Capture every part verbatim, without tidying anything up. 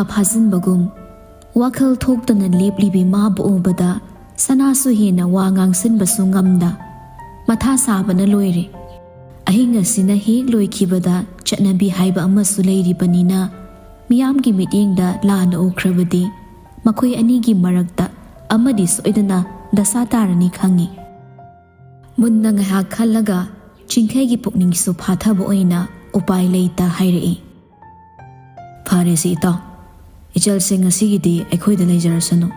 ꯐꯥꯖꯤꯟꯕꯒꯨꯝ ꯋꯥꯈꯜ ꯊꯣꯛꯇꯅ ꯂꯦꯞꯂꯤꯕꯤ ꯃꯥꯕꯨ ꯎꯕꯗ ꯁꯅꯥꯁꯨ ꯍꯦꯟꯅ ꯋꯥ ꯉꯥꯡꯁꯤꯟꯕꯁꯨ ꯉꯝꯗ ꯃꯊꯥ ꯁꯥꯕꯅ ꯂꯣꯏꯔꯦ꯫ ꯑꯍꯤꯡ ꯑꯁꯤꯅ ꯍꯦꯛ ꯂꯣꯏꯈꯤꯕꯗ ꯆꯠꯅꯕꯤ ꯍꯥꯏꯕ ꯑꯃꯁꯨ ꯂꯩꯔꯤꯕꯅꯤꯅ ꯃꯤꯌꯥꯝꯒꯤ ꯃꯤꯠꯌꯦꯡꯗ ꯂꯥꯟꯅ ꯎꯈ꯭ꯔꯕꯗꯤ ꯃꯈꯣꯏ ꯑꯅꯤꯒꯤ ꯃꯔꯛꯇ ꯑꯃꯗꯤ ꯁꯣꯏꯗꯅ ꯗꯁꯥ ꯇꯥꯔꯅꯤ ꯈꯪꯏ꯫ ꯃꯨꯟꯅ ꯉꯥꯏꯍꯥꯛ ꯈꯜꯂꯒ ꯆꯤꯡꯈꯩꯒꯤ ꯄꯨꯛꯅꯤꯡꯁꯨ ꯐꯥꯊꯕ ꯑꯣꯏꯅ ꯎꯄꯥꯏ ꯂꯩꯇ ꯍꯥꯏꯔꯛꯏ꯫ "ꯐꯔꯦꯁꯦ ꯏꯇꯥꯎ, ꯏꯆꯜꯁꯦ ꯉꯁꯤꯒꯤꯗꯤ ꯑꯩꯈꯣꯏꯗ ꯂꯩꯖꯔꯁꯅꯨ꯫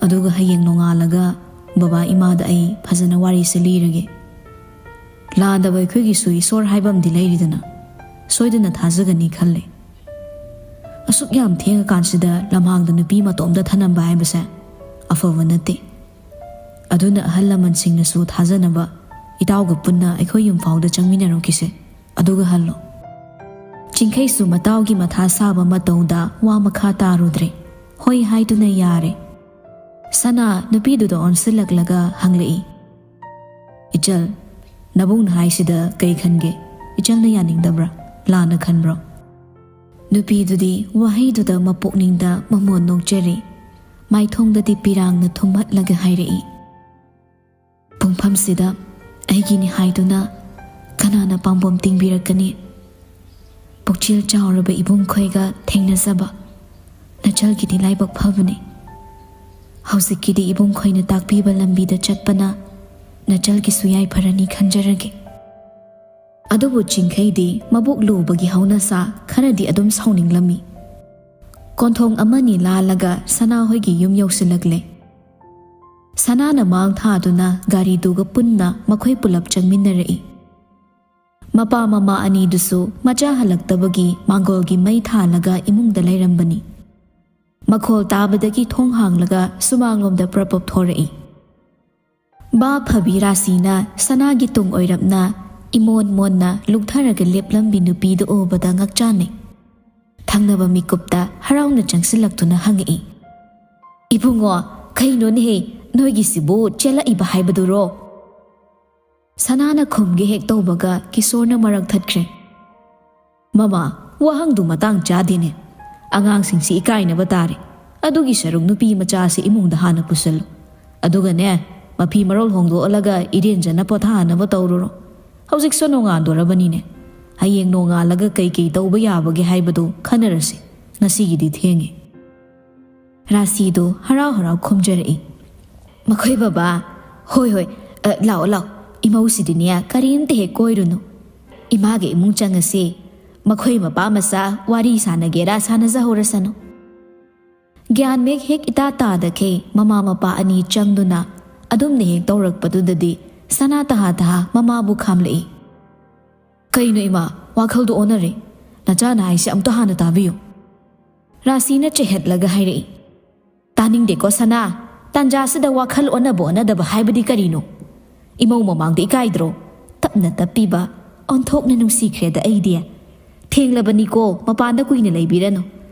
ꯑꯗꯨꯒ ꯍꯌꯦꯡ ꯅꯣꯡꯉꯥꯜꯂꯒ ꯕꯕꯥ ꯏꯃꯥꯗ ꯑꯩ ꯐꯖꯅ ꯋꯥꯔꯤꯁꯦ ꯂꯤꯔꯒꯦ꯫ ꯂꯥꯟꯗꯕ ꯑꯩꯈꯣꯏꯒꯤꯁꯨ ꯏꯁꯣꯔ ꯍꯥꯏꯕ ꯑꯃꯗꯤ ꯂꯩꯔꯤꯗꯅ, ꯁꯣꯏꯗꯅ ꯊꯥꯖꯒꯅꯤ ꯈꯜꯂꯦ꯫ ꯑꯁꯨꯛ ꯌꯥꯝ ꯊꯦꯡꯉꯀꯥꯟꯁꯤꯗ ꯂꯝꯍꯥꯡꯗ ꯅꯨꯄꯤ ꯃꯇꯣꯝꯇ ꯊꯅꯝꯕ ꯍꯥꯏꯕꯁꯦ ꯑꯐꯕ ꯅꯠꯇꯦ꯫ ꯑꯗꯨꯅ ꯑꯍꯜ ꯂꯃꯟꯁꯤꯡꯅꯁꯨ ꯊꯥꯖꯅꯕ ꯏꯇꯥꯎꯒ ꯄꯨꯟꯅ ꯑꯩꯈꯣꯏ ꯌꯨꯝꯐꯥꯎꯗ ꯆꯪꯃꯤꯟꯅꯔꯨꯈꯤꯁꯦ, ꯑꯗꯨꯒ ꯍꯜꯂꯣ꯫" ꯆꯤꯡꯈꯩꯁꯨ ꯃꯇꯥꯎꯒꯤ ꯃꯊꯥ ꯁꯥꯕ ꯃꯇꯧꯗ ꯋꯥ ꯃꯈꯥ ꯇꯥꯔꯨꯗ꯭ꯔꯦ꯫ ꯍꯣꯏ ꯍꯥꯏꯗꯨꯅ ꯌꯥꯔꯦ꯫ ꯁꯅꯥ ꯅꯨꯄꯤꯗꯨꯗ ꯑꯣꯟꯁꯤꯜꯂꯛꯂꯒ ꯍꯪꯂꯛꯏ, "ꯏꯆꯜ, ꯅꯕꯨꯡꯅ ꯍꯥꯏꯁꯤꯗ ꯀꯩ ꯈꯟꯒꯦ? ꯏꯆꯜꯅ ꯌꯥꯅꯤꯡꯗꯕ꯭ꯔꯥ? ꯂꯥꯟꯅ ꯈꯟꯕ꯭ꯔꯣ?" ꯅꯨꯄꯤꯗꯨꯗꯤ ꯋꯥꯍꯩꯗꯨꯗ ꯃꯄꯨꯛꯅꯤꯡꯗ ꯃꯃꯣꯟ ꯅꯣꯛꯆꯔꯤ꯫ ꯃꯥꯏꯊꯣꯡꯗꯗꯤ ꯄꯤꯔꯥꯡꯅ ꯊꯨꯝꯍꯠꯂꯒ ꯍꯥꯏꯔꯛꯏ, "ꯄꯨꯡꯐꯝꯁꯤꯗ ꯑꯩꯒꯤꯅꯤ ꯍꯥꯏꯗꯨꯅ ꯀꯅꯥꯅ ꯄꯥꯝꯕꯣꯝ ꯇꯤꯡꯕꯤꯔꯛꯀꯅꯤ? ꯄꯨꯛꯆꯦꯜ ꯆꯥꯎꯔꯕ ꯏꯕꯨꯡꯈꯣꯏꯒ ꯊꯦꯡꯅꯖꯕ ꯅꯆꯜꯒꯤꯗꯤ ꯂꯥꯏꯕꯛ ꯐꯕꯅꯤ꯫ ꯍꯧꯖꯤꯛꯀꯤꯗꯤ ꯏꯕꯨꯡꯈꯣꯏꯅ ꯇꯥꯛꯄꯤꯕ ꯂꯝꯕꯤꯗ ꯆꯠꯄꯅ ꯅꯆꯜꯒꯤꯁꯨ ꯌꯥꯏꯐꯔꯅꯤ ꯈꯟꯖꯔꯒꯦ꯫" ꯑꯗꯨꯕꯨ ꯆꯤꯡꯈꯩꯗꯤ ꯃꯕꯨꯛ ꯂꯨꯕꯒꯤ ꯍꯧꯅꯁꯥ ꯈꯔꯗꯤ ꯑꯗꯨꯝ ꯁꯥꯎꯅꯤꯡꯂꯝꯃꯤ꯫ ꯀꯣꯟꯊꯣꯡ ꯑꯃꯅꯤ ꯂꯥꯜꯂꯒ ꯁꯅꯥꯍꯣꯏꯒꯤ ꯌꯨꯝ ꯌꯧꯁꯤꯜꯂꯛꯂꯦ꯫ ꯁꯅꯥꯅ ꯃꯥꯡ ꯊꯥꯗꯨꯅ ꯒꯥꯔꯤꯗꯨꯒ ꯄꯨꯟꯅ ꯃꯈꯣꯏ ꯄꯨꯂꯞ ꯆꯪꯃꯤꯟꯅꯔꯛꯏ꯫ ꯃꯄꯥ ꯃꯃꯥ ꯑꯅꯤꯗꯨꯁꯨ ꯃꯆꯥ ꯍꯜꯂꯛꯇꯕꯒꯤ ꯃꯥꯡꯒꯣꯜꯒꯤ ꯃꯩ ꯊꯥꯜꯂꯒ ꯏꯃꯨꯡꯗ ꯂꯩꯔꯝꯕꯅꯤ꯫ ꯃꯈꯣꯜ ꯇꯥꯕꯗꯒꯤ ꯊꯣꯡ ꯍꯥꯡꯂꯒ ꯁꯨꯃꯥꯡꯂꯣꯝꯗ ꯄ꯭ꯔꯞ ꯄꯞ ꯊꯣꯔꯛꯏ꯫ ꯕꯥ ꯐꯕꯤ ꯔꯥꯁꯤꯅ ꯁꯅꯥꯒꯤ ꯇꯨꯡ ꯑꯣꯏꯔꯞꯅ ꯏꯃꯣꯟ ꯃꯣꯟꯅ ꯂꯨꯞꯊꯔꯒ ꯂꯦꯞꯂꯝꯕꯤ ꯅꯨꯄꯤꯗꯨ ꯎꯕꯗ ꯉꯛꯆꯥꯟꯅꯩ꯫ ꯊꯪꯅꯕ ꯃꯤꯀꯨꯞꯇ ꯍꯔꯥꯎꯅ ꯆꯪꯁꯤꯜꯂꯛꯇꯨꯅ ꯍꯪꯉꯛꯏ, "ꯏꯕꯨꯡꯉꯣ, ꯀꯩꯅꯣꯅꯦꯍꯦ, ꯅꯣꯏꯒꯤꯁꯤꯕꯨ ꯆꯦꯜꯂꯛꯏꯕ ꯍꯥꯏꯕꯗꯨꯔꯣ?" ꯁꯅꯥꯅ ꯈꯨꯝꯒꯦ ꯍꯦꯛ ꯇꯧꯕꯒ ꯀꯤꯁꯣꯔꯅ ꯃꯔꯛ ꯊꯠꯈ꯭ꯔꯦ꯫ "ꯃꯃꯥ, ꯋꯥꯍꯪꯗꯨ ꯃꯇꯥꯡ ꯆꯥꯗꯦꯅꯦ꯫ "ꯑꯉꯥꯡꯁꯤꯡꯁꯤ ꯏꯀꯥꯏꯅꯕ ꯇꯥꯔꯦ꯫ ꯑꯗꯨꯒꯤ ꯁꯔꯨꯛ ꯅꯨꯄꯤ ꯃꯆꯥꯁꯤ ꯏꯃꯨꯡꯗ ꯍꯥꯟꯅ ꯄꯨꯁꯜꯂꯨ꯫ ꯑꯗꯨꯒꯅꯦ, ꯃꯐꯤ ꯃꯔꯣꯜ ꯍꯣꯡꯗꯣꯛꯍꯜꯂꯒ ꯏꯔꯦꯟꯖꯅ ꯄꯣꯊꯥꯍꯟꯅꯕ ꯇꯧꯔꯨꯔꯣ꯫ ꯍꯧꯖꯤꯛꯁꯨ ꯅꯣꯡꯉꯥꯟꯗꯣꯔꯕꯅꯤꯅꯦ꯫ ꯍꯌꯦꯡ ꯅꯣꯡꯉꯥꯜꯂꯒ ꯀꯩꯀꯩ ꯇꯧꯕ ꯌꯥꯕꯒꯦ ꯍꯥꯏꯕꯗꯨ ꯈꯟꯅꯔꯁꯤ꯫ ꯉꯁꯤꯒꯤꯗꯤ ꯊꯦꯡꯉꯦ꯫" ꯔꯥꯁꯤꯗꯨ ꯍꯔꯥꯎ ꯍꯔꯥꯎ ꯈꯨꯝꯖꯔꯛꯏ꯫ "ꯃꯈꯣꯏ ꯕꯕꯥ, ꯍꯣꯏ ꯍꯣꯏ, ꯑ, ꯂꯥꯛꯑꯣ ꯂꯥꯛꯑꯣ꯫ ꯏꯃꯧꯁꯤꯗꯤꯅꯦ ꯀꯔꯤꯝꯇ ꯍꯦꯛ ꯀꯣꯏꯔꯨꯅꯨ꯫ ꯏꯃꯥꯒꯤ ꯏꯃꯨꯡ ꯆꯪꯉꯁꯤ꯫ ꯃꯈꯣꯏ ꯃꯄꯥ ꯃꯆꯥ ꯋꯥꯔꯤ ꯁꯥꯟꯅꯒꯦꯔꯥ ꯁꯥꯟꯅꯖꯍꯧꯔꯁꯅꯨ꯫" ꯒ꯭ꯌꯥꯟ ꯃꯦꯛ ꯍꯦꯛ ꯏꯇꯥ ꯇꯥꯗꯈꯩ ꯃꯃꯥ ꯃꯄꯥ ꯑꯅꯤ ꯆꯪꯗꯨꯅ ꯑꯗꯨꯝꯅ ꯍꯦꯛ ꯇꯧꯔꯛꯄꯗꯨꯗꯗꯤ ꯁꯅꯥ ꯇꯍꯥ ꯇꯍꯥ ꯃꯃꯥꯕꯨ ꯈꯥꯝꯂꯛꯏ꯫ "ꯀꯩꯅꯣ ꯏꯃꯥ, ꯋꯥꯈꯜꯗꯣ ꯑꯣꯟꯅꯔꯦ꯫ ꯅꯆꯥꯅ ꯍꯥꯏꯁꯦ ꯑꯝꯇ ꯍꯥꯟꯅ ꯇꯥꯕꯤꯌꯨ꯫" ꯔꯥꯁꯤꯅ ꯆꯦꯍꯠꯂꯒ ꯍꯥꯏꯔꯛꯏ꯫ "ꯇꯥꯅꯤꯡꯗꯦꯀꯣ ꯁꯅꯥ, ꯇꯥꯟꯖꯥꯁꯤꯗ ꯋꯥꯈꯜ ꯑꯣꯟꯅꯕ ꯑꯣꯟꯅꯗꯕ ꯍꯥꯏꯕꯗꯤ ꯀꯔꯤꯅꯣ? ꯏꯃꯧ ꯃꯃꯥꯡꯗ ꯏꯀꯥꯏꯗ꯭ꯔꯣ?" ꯇꯞꯅ ꯇꯞꯄꯤꯕ꯫ "ꯑꯣꯟꯊꯣꯛꯅ ꯅꯨꯡꯁꯤꯈ꯭ꯔꯦꯗ ꯑꯩꯗꯤ꯫ ꯊꯦꯡꯂꯕꯅꯤꯀꯣ, ꯃꯄꯥꯟꯗ ꯀꯨꯏꯅ ꯂꯩꯕꯤꯔꯅꯨ꯫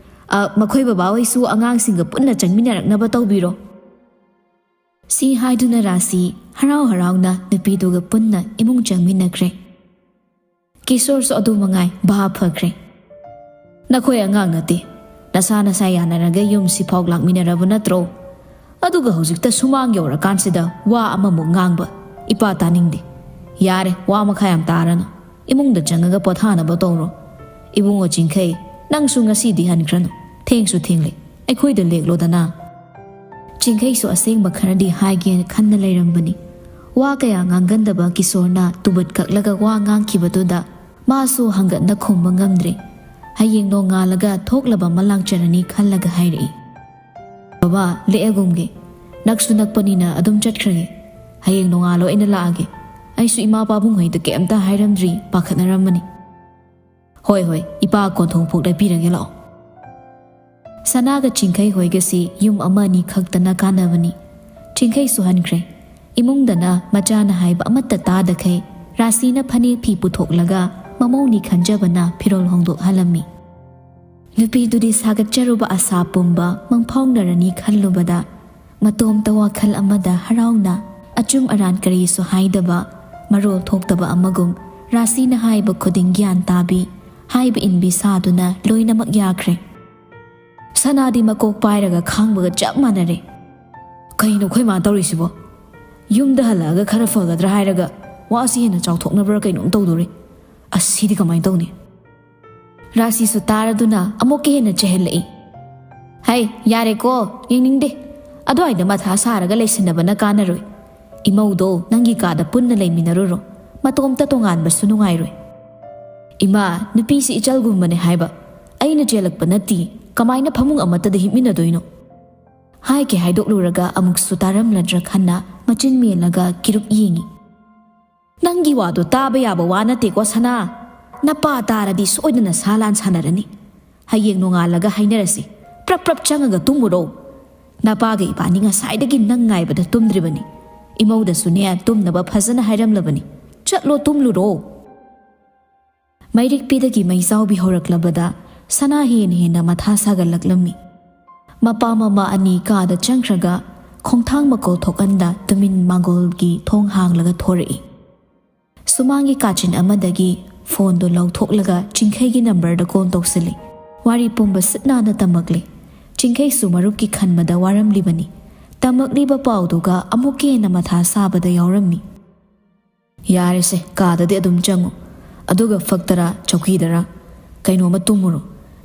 ꯑ, ꯃꯈꯣꯏ ꯕꯕꯥꯍꯣꯏꯁꯨ ꯑꯉꯥꯡꯁꯤꯡꯒ ꯄꯨꯟꯅ ꯆꯪꯃꯤꯟꯅꯔꯛꯅꯕ ꯇꯧꯕꯤꯔꯣ꯫" ꯁꯤ ꯍꯥꯏꯗꯨꯅ ꯔꯥꯁꯤ ꯍꯔꯥꯎ ꯍꯔꯥꯎꯅ ꯅꯨꯄꯤꯗꯨꯒ ꯄꯨꯟꯅ ꯏꯃꯨꯡ ꯆꯪꯃꯤꯟꯅꯈ꯭ꯔꯦ꯫ ꯀꯤꯁꯣꯔꯁꯨ ꯑꯗꯨ ꯃꯉꯥꯏ ꯚꯥꯞ ꯐꯈ꯭ꯔꯦ꯫ "ꯅꯈꯣꯏ ꯑꯉꯥꯡ ꯅꯠꯇꯦ꯫ ꯅꯁꯥ ꯅꯁꯥ ꯌꯥꯅꯔꯒ ꯌꯨꯝꯁꯤꯐꯥꯎ ꯂꯥꯛꯃꯤꯟꯅꯔꯕ ꯅꯠꯇ꯭ꯔꯣ? ꯑꯗꯨꯒ ꯍꯧꯖꯤꯛꯇ ꯁꯨꯃꯥꯡ ꯌꯧꯔꯀꯥꯟꯁꯤꯗ ꯋꯥ ꯑꯃꯃꯨꯛ ꯉꯥꯡꯕ꯫ ꯏꯄꯥ ꯇꯥꯅꯤꯡꯗꯦ꯫ ꯌꯥꯔꯦ, ꯋꯥ ꯃꯈꯥ ꯌꯥꯝ ꯇꯥꯔꯅꯨ꯫ ꯏꯃꯨꯡꯗ ꯆꯪꯉꯒ ꯄꯣꯊꯥꯅꯕ ꯇꯧꯔꯣ꯫ ꯏꯕꯨꯡꯉꯣ ꯆꯤꯡꯈꯩ, ꯅꯪꯁꯨ ꯉꯁꯤꯗꯤ ꯍꯟꯈ꯭ꯔꯅꯨ꯫ ꯊꯦꯡꯁꯨ ꯊꯦꯡꯂꯦ꯫ ꯑꯩꯈꯣꯏꯗ ꯂꯦꯛꯂꯣꯗꯅ꯫" ꯆꯤꯡꯈꯩꯁꯨ ꯑꯁꯦꯡꯕ ꯈꯔꯗꯤ ꯍꯥꯏꯒꯦꯅ ꯈꯟꯅ ꯂꯩꯔꯝꯕꯅꯤ꯫ ꯋꯥ ꯀꯌꯥ ꯉꯥꯡꯒꯟꯗꯕ ꯀꯤꯁꯣꯔꯅ ꯇꯨꯕꯠ ꯀꯛꯂꯒ ꯋꯥ ꯉꯥꯡꯈꯤꯕꯗꯨꯗ ꯃꯥꯁꯨ ꯍꯪꯒꯠꯅ ꯈꯨꯝꯕ ꯉꯝꯗ꯭ꯔꯦ꯫ ꯍꯌꯦꯡ ꯅꯣꯡꯉꯥꯜꯂꯒ ꯊꯣꯛꯂꯕ ꯑꯃ ꯂꯥꯛꯆꯔꯅꯤ ꯈꯜꯂꯒ ꯍꯥꯏꯔꯛꯏ꯫ "ꯕꯕꯥ, ꯂꯦꯛꯑꯒꯨꯝꯒꯦ꯫ ꯅꯛꯁꯨ ꯅꯛꯄꯅꯤꯅ ꯑꯗꯨꯝ ꯆꯠꯈ꯭ꯔꯒꯦ꯫ ꯍꯌꯦꯡ ꯅꯣꯡꯉꯥꯜꯂꯣ ꯑꯩꯅ ꯂꯥꯛꯑꯒꯦ꯫ ꯑꯩꯁꯨ ꯏꯃꯥ ꯄꯥꯕꯨꯡꯍꯣꯏꯗ ꯀꯩꯝꯇ ꯍꯥꯏꯔꯝꯗ꯭ꯔꯤ, ꯄꯥꯈꯠꯅꯔꯝꯃꯅꯤ꯫" "ꯍꯣꯏ ꯍꯣꯏ, ꯏꯄꯥ ꯀꯣꯟꯊꯣꯡ ꯐꯥꯎ ꯂꯦꯞꯄꯤꯔꯒꯦ ꯂꯥꯛꯑꯣ꯫" ꯁꯅꯥꯒ ꯆꯤꯡꯈꯩ ꯍꯣꯏꯒꯁꯤ ꯌꯨꯝ ꯑꯃ ꯑꯅꯤ ꯈꯛꯇꯅ ꯀꯥꯟꯅꯕꯅꯤ꯫ ꯆꯤꯡꯈꯩꯁꯨ ꯍꯟꯈ꯭ꯔꯦ꯫ ꯏꯃꯨꯡꯗꯅ ꯃꯆꯥꯅ ꯍꯥꯏꯕ ꯑꯃꯠꯇ ꯇꯥꯗꯈꯩ ꯔꯥꯁꯤꯅ ꯐꯅꯦꯛ ꯐꯤ ꯄꯨꯊꯣꯛꯂꯒ ꯃꯃꯧꯅꯤ ꯈꯟꯖꯕꯅ ꯐꯤꯔꯣꯜ ꯍꯣꯡꯗꯣꯛꯍꯜꯂꯝꯃꯤ꯫ ꯅꯨꯄꯤꯗꯨꯗꯤ ꯁꯥꯒꯠꯆꯔꯨꯕ ꯑꯁꯥ ꯄꯨꯝꯕ ꯃꯪꯐꯥꯎꯅꯔꯅꯤ ꯈꯜꯂꯨꯕꯗ ꯃꯇꯣꯝꯇ ꯋꯥꯈꯜ ꯑꯃꯗ ꯍꯔꯥꯎꯅ ꯑꯆꯨꯝ ꯑꯔꯥꯟ ꯀꯔꯤꯁꯨ ꯍꯥꯏꯗꯕ, ꯃꯔꯣꯜ ꯊꯣꯛꯇꯕ ꯑꯃꯒꯨꯝ ꯔꯥꯁꯤꯅ ꯍꯥꯏꯕ ꯈꯨꯗꯤꯡ ꯒ꯭ꯌꯥꯟ ꯇꯥꯕꯤ, ꯍꯥꯏꯕ ꯏꯟꯕꯤ ꯁꯥꯗꯨꯅ ꯂꯣꯏꯅꯃꯛ ꯌꯥꯈ꯭ꯔꯦ꯫ ꯁꯅꯥꯗꯤ ꯃꯀꯣꯛ ꯄꯥꯏꯔꯒ ꯈꯥꯡꯕꯒ ꯆꯞ ꯃꯥꯟꯅꯔꯦ꯫ "ꯀꯩꯅꯣ ꯑꯩꯈꯣꯏ ꯃꯥ ꯇꯧꯔꯤꯁꯤꯕꯣ? ꯌꯨꯝꯗ ꯍꯜꯂꯛꯑꯒ ꯈꯔ ꯐꯒꯗ꯭ꯔꯥ ꯍꯥꯏꯔꯒ ꯋꯥꯁꯤ ꯍꯦꯟꯅ ꯆꯥꯎꯊꯣꯛꯅꯕ꯭ꯔꯥ ꯀꯩꯅꯣꯝ ꯇꯧꯗꯣꯔꯤ꯫ ꯑꯁ, ꯁꯤꯗꯤ ꯀꯃꯥꯏꯅ ꯇꯧꯅꯤ?" ꯔꯥꯁꯤꯁꯨ ꯇꯥꯔꯗꯨꯅ ꯑꯃꯨꯛꯀ ꯍꯦꯟꯅ ꯆꯩꯍꯜꯂꯛꯏ꯫ "ꯍꯩ, ꯌꯥꯔꯦꯀꯣ, ꯌꯦꯡꯅꯤꯡꯗꯦ꯫ ꯑꯗꯨꯋꯥꯏꯗ ꯃꯊꯥ ꯁꯥꯔꯒ ꯂꯩꯁꯤꯟꯅꯕꯅ ꯀꯥꯟꯅꯔꯣꯏ꯫ ꯏꯃꯧꯗꯣ ꯅꯪꯒꯤ ꯀꯥꯗ ꯄꯨꯟꯅ ꯂꯩꯃꯤꯟꯅꯔꯨꯔꯣ꯫ ꯃꯇꯣꯝꯇ ꯇꯣꯉꯥꯟꯕꯁꯨ ꯅꯨꯡꯉꯥꯏꯔꯣꯏ꯫" "ꯏꯃꯥ, ꯅꯨꯄꯤꯁꯤ ꯏꯆꯜꯒꯨꯝꯕꯅꯦ ꯍꯥꯏꯕ꯫ ꯑꯩꯅ ꯆꯦꯜꯂꯛꯄ ꯅꯠꯇꯦ꯫ ꯀꯃꯥꯏꯅ ꯐꯃꯨꯡ ꯑꯃꯠꯇꯗ ꯍꯤꯞꯃꯤꯟꯅꯗꯣꯏꯅꯣ?" ꯍꯥꯏꯒꯦ ꯍꯥꯏꯗꯣꯛꯂꯨꯔꯒ ꯑꯃꯨꯛꯁꯨ ꯇꯥꯔꯝꯂꯗ꯭ꯔꯥ ꯈꯟꯅ ꯃꯆꯤꯟ ꯃꯦꯜꯂꯒ ꯀꯤꯔꯨꯛ ꯌꯦꯡꯉꯤ꯫ "ꯅꯪꯒꯤ ꯋꯥꯗꯣ ꯇꯥꯕ ꯌꯥꯕ ꯋꯥ ꯅꯠꯇꯦꯀꯣ ꯁꯅꯥ꯫ ꯅꯄꯥ ꯇꯥꯔꯗꯤ ꯁꯣꯏꯗꯅ ꯁꯥ ꯂꯥꯟ ꯁꯥꯟꯅꯔꯅꯤ꯫ ꯍꯌꯦꯡ ꯅꯣꯡꯉꯥꯜꯂꯒ ꯍꯥꯏꯅꯔꯁꯤ꯫ ꯄ꯭ꯔꯞ ꯄ꯭ꯔꯞ ꯆꯪꯉꯒ ꯇꯨꯝꯃꯨꯔꯣ꯫ ꯅꯄꯥꯒ ꯏꯕꯥꯅꯤ ꯉꯁꯥꯏꯗꯒꯤ ꯅꯪ ꯉꯥꯏꯕꯗ ꯇꯨꯝꯗ꯭ꯔꯤꯕꯅꯤ꯫ ꯏꯃꯧꯗꯁꯨꯅꯦ ꯇꯨꯝꯅꯕ ꯐꯖꯅ ꯍꯥꯏꯔꯝꯂꯕꯅꯤ꯫ ꯆꯠꯂꯣ ꯇꯨꯝꯂꯨꯔꯣ꯫" ꯃꯩꯔꯤꯛꯄꯤꯗꯒꯤ ꯃꯩꯖꯥꯎꯕꯤ ꯍꯧꯔꯛꯂꯕꯗ ꯁꯅꯥ ꯍꯦꯟꯅ ꯍꯦꯟꯅ ꯃꯊꯥ ꯁꯥꯒꯠꯂꯛꯂꯝꯃꯤ꯫ ꯃꯄꯥ ꯃꯃꯥ ꯑꯅꯤ ꯀꯥꯗ ꯆꯪꯈ꯭ꯔꯒ ꯈꯣꯡꯊꯥꯡ ꯃꯀꯣꯜ ꯊꯣꯛꯍꯟꯗ ꯇꯨꯃꯤꯟ ꯃꯥꯡꯒꯣꯜꯒꯤ ꯊꯣꯡ ꯍꯥꯡꯂꯒ ꯊꯣꯔꯛꯏ꯫ ꯁꯨꯃꯥꯡꯒꯤ ꯀꯥꯆꯤꯟ ꯑꯃꯗꯒꯤ ꯐꯣꯟꯗꯨ ꯂꯧꯊꯣꯛꯂꯒ ꯆꯤꯡꯈꯩꯒꯤ ꯅꯝꯕꯔꯗ ꯀꯣꯜ ꯇꯧꯁꯤꯜꯂꯤ꯫ ꯋꯥꯔꯤ ꯄꯨꯝꯕ ꯁꯤꯠ ꯅꯥꯟꯅ ꯇꯝꯃꯛꯂꯤ꯫ ꯆꯤꯡꯈꯩꯁꯨ ꯃꯔꯨꯞꯀꯤ ꯈꯟꯕꯗ ꯋꯥꯔꯝꯂꯤꯕꯅꯤ꯫ ꯇꯝꯃꯛꯂꯤꯕ ꯄꯥꯎꯗꯨꯒ ꯑꯃꯨꯛꯀ ꯍꯦꯟꯅ ꯃꯊꯥ ꯁꯥꯕꯗ ꯌꯥꯎꯔꯝꯃꯤ꯫ "ꯌꯥꯔꯦꯁꯦ, ꯀꯥꯗꯗꯤ ꯑꯗꯨꯝ ꯆꯪꯉꯨ꯫ ꯑꯗꯨꯒ ꯐꯛꯇꯔꯥ, ꯆꯧꯀꯤꯗꯔꯥ, ꯀꯩꯅꯣꯝꯃ ꯇꯨꯝꯃꯨꯔꯣ꯫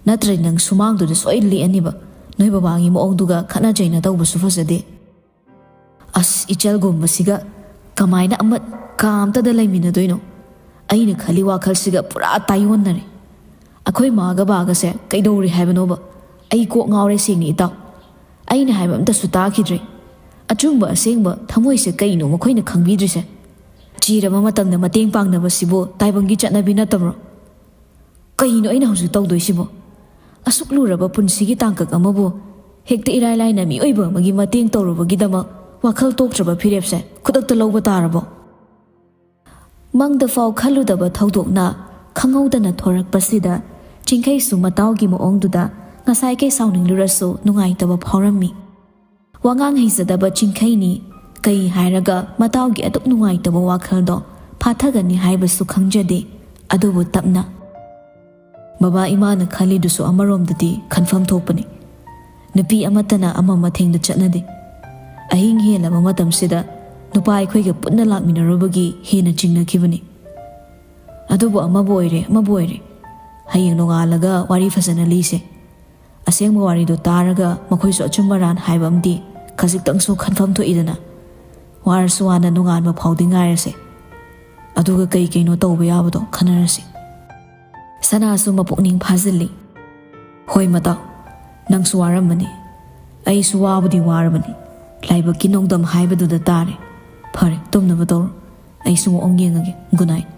ꯅꯠꯇ꯭ꯔꯗꯤ ꯅꯪ ꯁꯨꯃꯥꯡꯗꯨꯗ ꯁꯣꯏ ꯂꯦꯛꯑꯅꯤꯕ꯫ ꯅꯣꯏ ꯕꯕꯥꯒꯤ ꯃꯑꯣꯡꯗꯨꯒ ꯈꯠꯅ ꯆꯩꯅ ꯇꯧꯕꯁꯨ ꯐꯖꯗꯦ꯫" ꯑꯁ, ꯏꯆꯜꯒꯨꯝꯕꯁꯤꯒ ꯀꯃꯥꯏꯅ ꯑꯃ ꯀꯥ ꯑꯝꯇꯗ ꯂꯩꯃꯤꯟꯅꯗꯣꯏꯅꯣ? ꯑꯩꯅ ꯈꯜꯂꯤ ꯋꯥꯈꯜꯁꯤꯒ ꯄꯨꯔꯥ ꯇꯥꯏꯌꯣꯟꯅꯔꯦ꯫ ꯑꯩꯈꯣꯏ ꯃꯥꯒ ꯕꯥꯒꯁꯦ ꯀꯩꯗꯧꯔꯤ ꯍꯥꯏꯕꯅꯣꯕ? ꯑꯩ ꯀꯣꯛ ꯉꯥꯎꯔꯦ ꯁꯦꯡꯅ, ꯏꯇꯥꯎ꯫ ꯑꯩꯅ ꯍꯥꯏꯕ ꯑꯝꯇꯁꯨ ꯇꯥꯈꯤꯗ꯭ꯔꯦ꯫ ꯑꯆꯨꯝꯕ ꯑꯁꯦꯡꯕ ꯊꯃꯣꯏꯁꯦ ꯀꯩꯅꯣ ꯃꯈꯣꯏꯅ ꯈꯪꯕꯤꯗ꯭ꯔꯤꯁꯦ? ꯆꯤꯔꯕ ꯃꯇꯝꯗ ꯃꯇꯦꯡ ꯄꯥꯡꯅꯕꯁꯤꯕꯨ ꯇꯥꯏꯕꯪꯒꯤ ꯆꯠꯅꯕꯤ ꯅꯠꯇꯕ꯭ꯔꯣ? ꯀꯩꯅꯣ ꯑꯩꯅ ꯍꯧꯖꯤꯛ ꯇꯧꯗꯣꯏꯁꯤꯕꯣ? ꯑꯁꯨꯛ ꯂꯨꯔꯕ ꯄꯨꯟꯁꯤꯒꯤ ꯇꯥꯡꯀꯛ ꯑꯃꯕꯨ ꯍꯦꯛꯇ ꯏꯔꯥꯏ ꯂꯥꯏꯅ ꯃꯤꯑꯣꯏꯕ ꯑꯃꯒꯤ ꯃꯇꯦꯡ ꯇꯧꯔꯨꯕꯒꯤꯗꯃꯛ ꯋꯥꯈꯜ ꯇꯣꯛꯇ꯭ꯔꯕ ꯐꯤꯔꯦꯞꯁꯦ ꯈꯨꯗꯛꯇ ꯂꯧꯕ ꯇꯥꯔꯕꯣ? ꯃꯪꯗꯐꯥꯎ ꯈꯜꯂꯨꯗꯕ ꯊꯧꯗꯣꯛꯅ ꯈꯪꯍꯧꯗꯅ ꯊꯣꯔꯛꯄꯁꯤꯗ ꯆꯤꯡꯈꯩꯁꯨ ꯃꯇꯥꯎꯒꯤ ꯃꯑꯣꯡꯗꯨꯗ ꯉꯁꯥꯏꯈꯩ ꯁꯥꯎꯅꯤꯡꯂꯨꯔꯁꯨ ꯅꯨꯡꯉꯥꯏꯇꯕ ꯐꯥꯎꯔꯝꯃꯤ꯫ ꯋꯥꯉꯥꯡ ꯍꯩꯖꯗꯕ ꯆꯤꯡꯈꯩꯅꯤ꯫ ꯀꯩ ꯍꯥꯏꯔꯒ ꯃꯇꯥꯎꯒꯤ ꯑꯗꯨꯛ ꯅꯨꯡꯉꯥꯏꯇꯕ ꯋꯥꯈꯜꯗꯣ ꯐꯥꯊꯒꯅꯤ ꯍꯥꯏꯕꯁꯨ ꯈꯪꯖꯗꯦ꯫ ꯑꯗꯨꯕꯨ ꯇꯞꯅ, "ꯕꯕꯥ ꯏꯃꯥꯅ ꯈꯜꯂꯤꯗꯨꯁꯨ ꯑꯃꯔꯣꯝꯗꯗꯤ ꯈꯟꯐꯝ ꯊꯣꯛꯄꯅꯤ꯫ ꯅꯨꯄꯤ ꯑꯃꯠꯇꯅ ꯑꯃ ꯃꯊꯦꯡꯗ ꯆꯠꯅꯗꯦ꯫ ꯑꯍꯤꯡ ꯍꯦꯜꯂꯕ ꯃꯇꯝꯁꯤꯗ ꯅꯨꯄꯥ ꯑꯩꯈꯣꯏꯒ ꯄꯨꯟꯅ ꯂꯥꯛꯃꯤꯟꯅꯔꯨꯕꯒꯤ ꯍꯦꯟꯅ ꯆꯤꯡꯅꯈꯤꯕꯅꯤ꯫ ꯑꯗꯨꯕꯨ ꯑꯃꯕꯨ ꯑꯣꯏꯔꯦ, ꯑꯃꯕꯨ ꯑꯣꯏꯔꯦ, ꯍꯌꯦꯡ ꯅꯣꯡꯉꯥꯜꯂꯒ ꯋꯥꯔꯤ ꯐꯖꯅ ꯂꯤꯁꯦ꯫ ꯑꯁꯦꯡꯕ ꯋꯥꯔꯤꯗꯨ ꯇꯥꯔꯒ ꯃꯈꯣꯏꯁꯨ ꯑꯆꯨꯝ ꯑꯔꯥꯟ ꯍꯥꯏꯕ ꯑꯃꯗꯤ ꯈꯖꯤꯛꯇꯪꯁꯨ ꯈꯟꯐꯝ ꯊꯣꯛꯏꯗꯅ꯫ ꯋꯥꯔꯁꯨ ꯋꯥꯅ ꯅꯣꯡꯉꯥꯟꯕ ꯐꯥꯎꯗꯤ ꯉꯥꯏꯔꯁꯦ꯫ ꯑꯗꯨꯒ ꯀꯩ ꯀꯩꯅꯣ ꯇꯧꯕ ꯌꯥꯕꯗꯣ ꯈꯟꯅꯔꯁꯤ꯫ ꯁꯅꯥꯁꯨ ꯃꯄꯨꯛꯅꯤꯡ ꯐꯥꯖꯤꯜꯂꯤ꯫ "ꯍꯣꯏ ꯃꯇꯥꯎ, ꯅꯪꯁꯨ ꯋꯥꯔꯝꯃꯅꯤ, ꯑꯩꯁꯨ ꯋꯥꯕꯨꯗꯤ ꯋꯥꯔꯕꯅꯤ꯫ ꯂꯥꯏꯕꯛꯀꯤ ꯅꯣꯡꯗꯝ ꯍꯥꯏꯕꯗꯨꯗ ꯇꯥꯔꯦ꯫ ꯐꯔꯦ, ꯇꯨꯝꯅꯕ ꯇꯧꯔꯣ, ꯑꯩꯁꯨ ꯃꯑꯣꯡ ꯌꯦꯡꯉꯒꯦ꯫ Good night."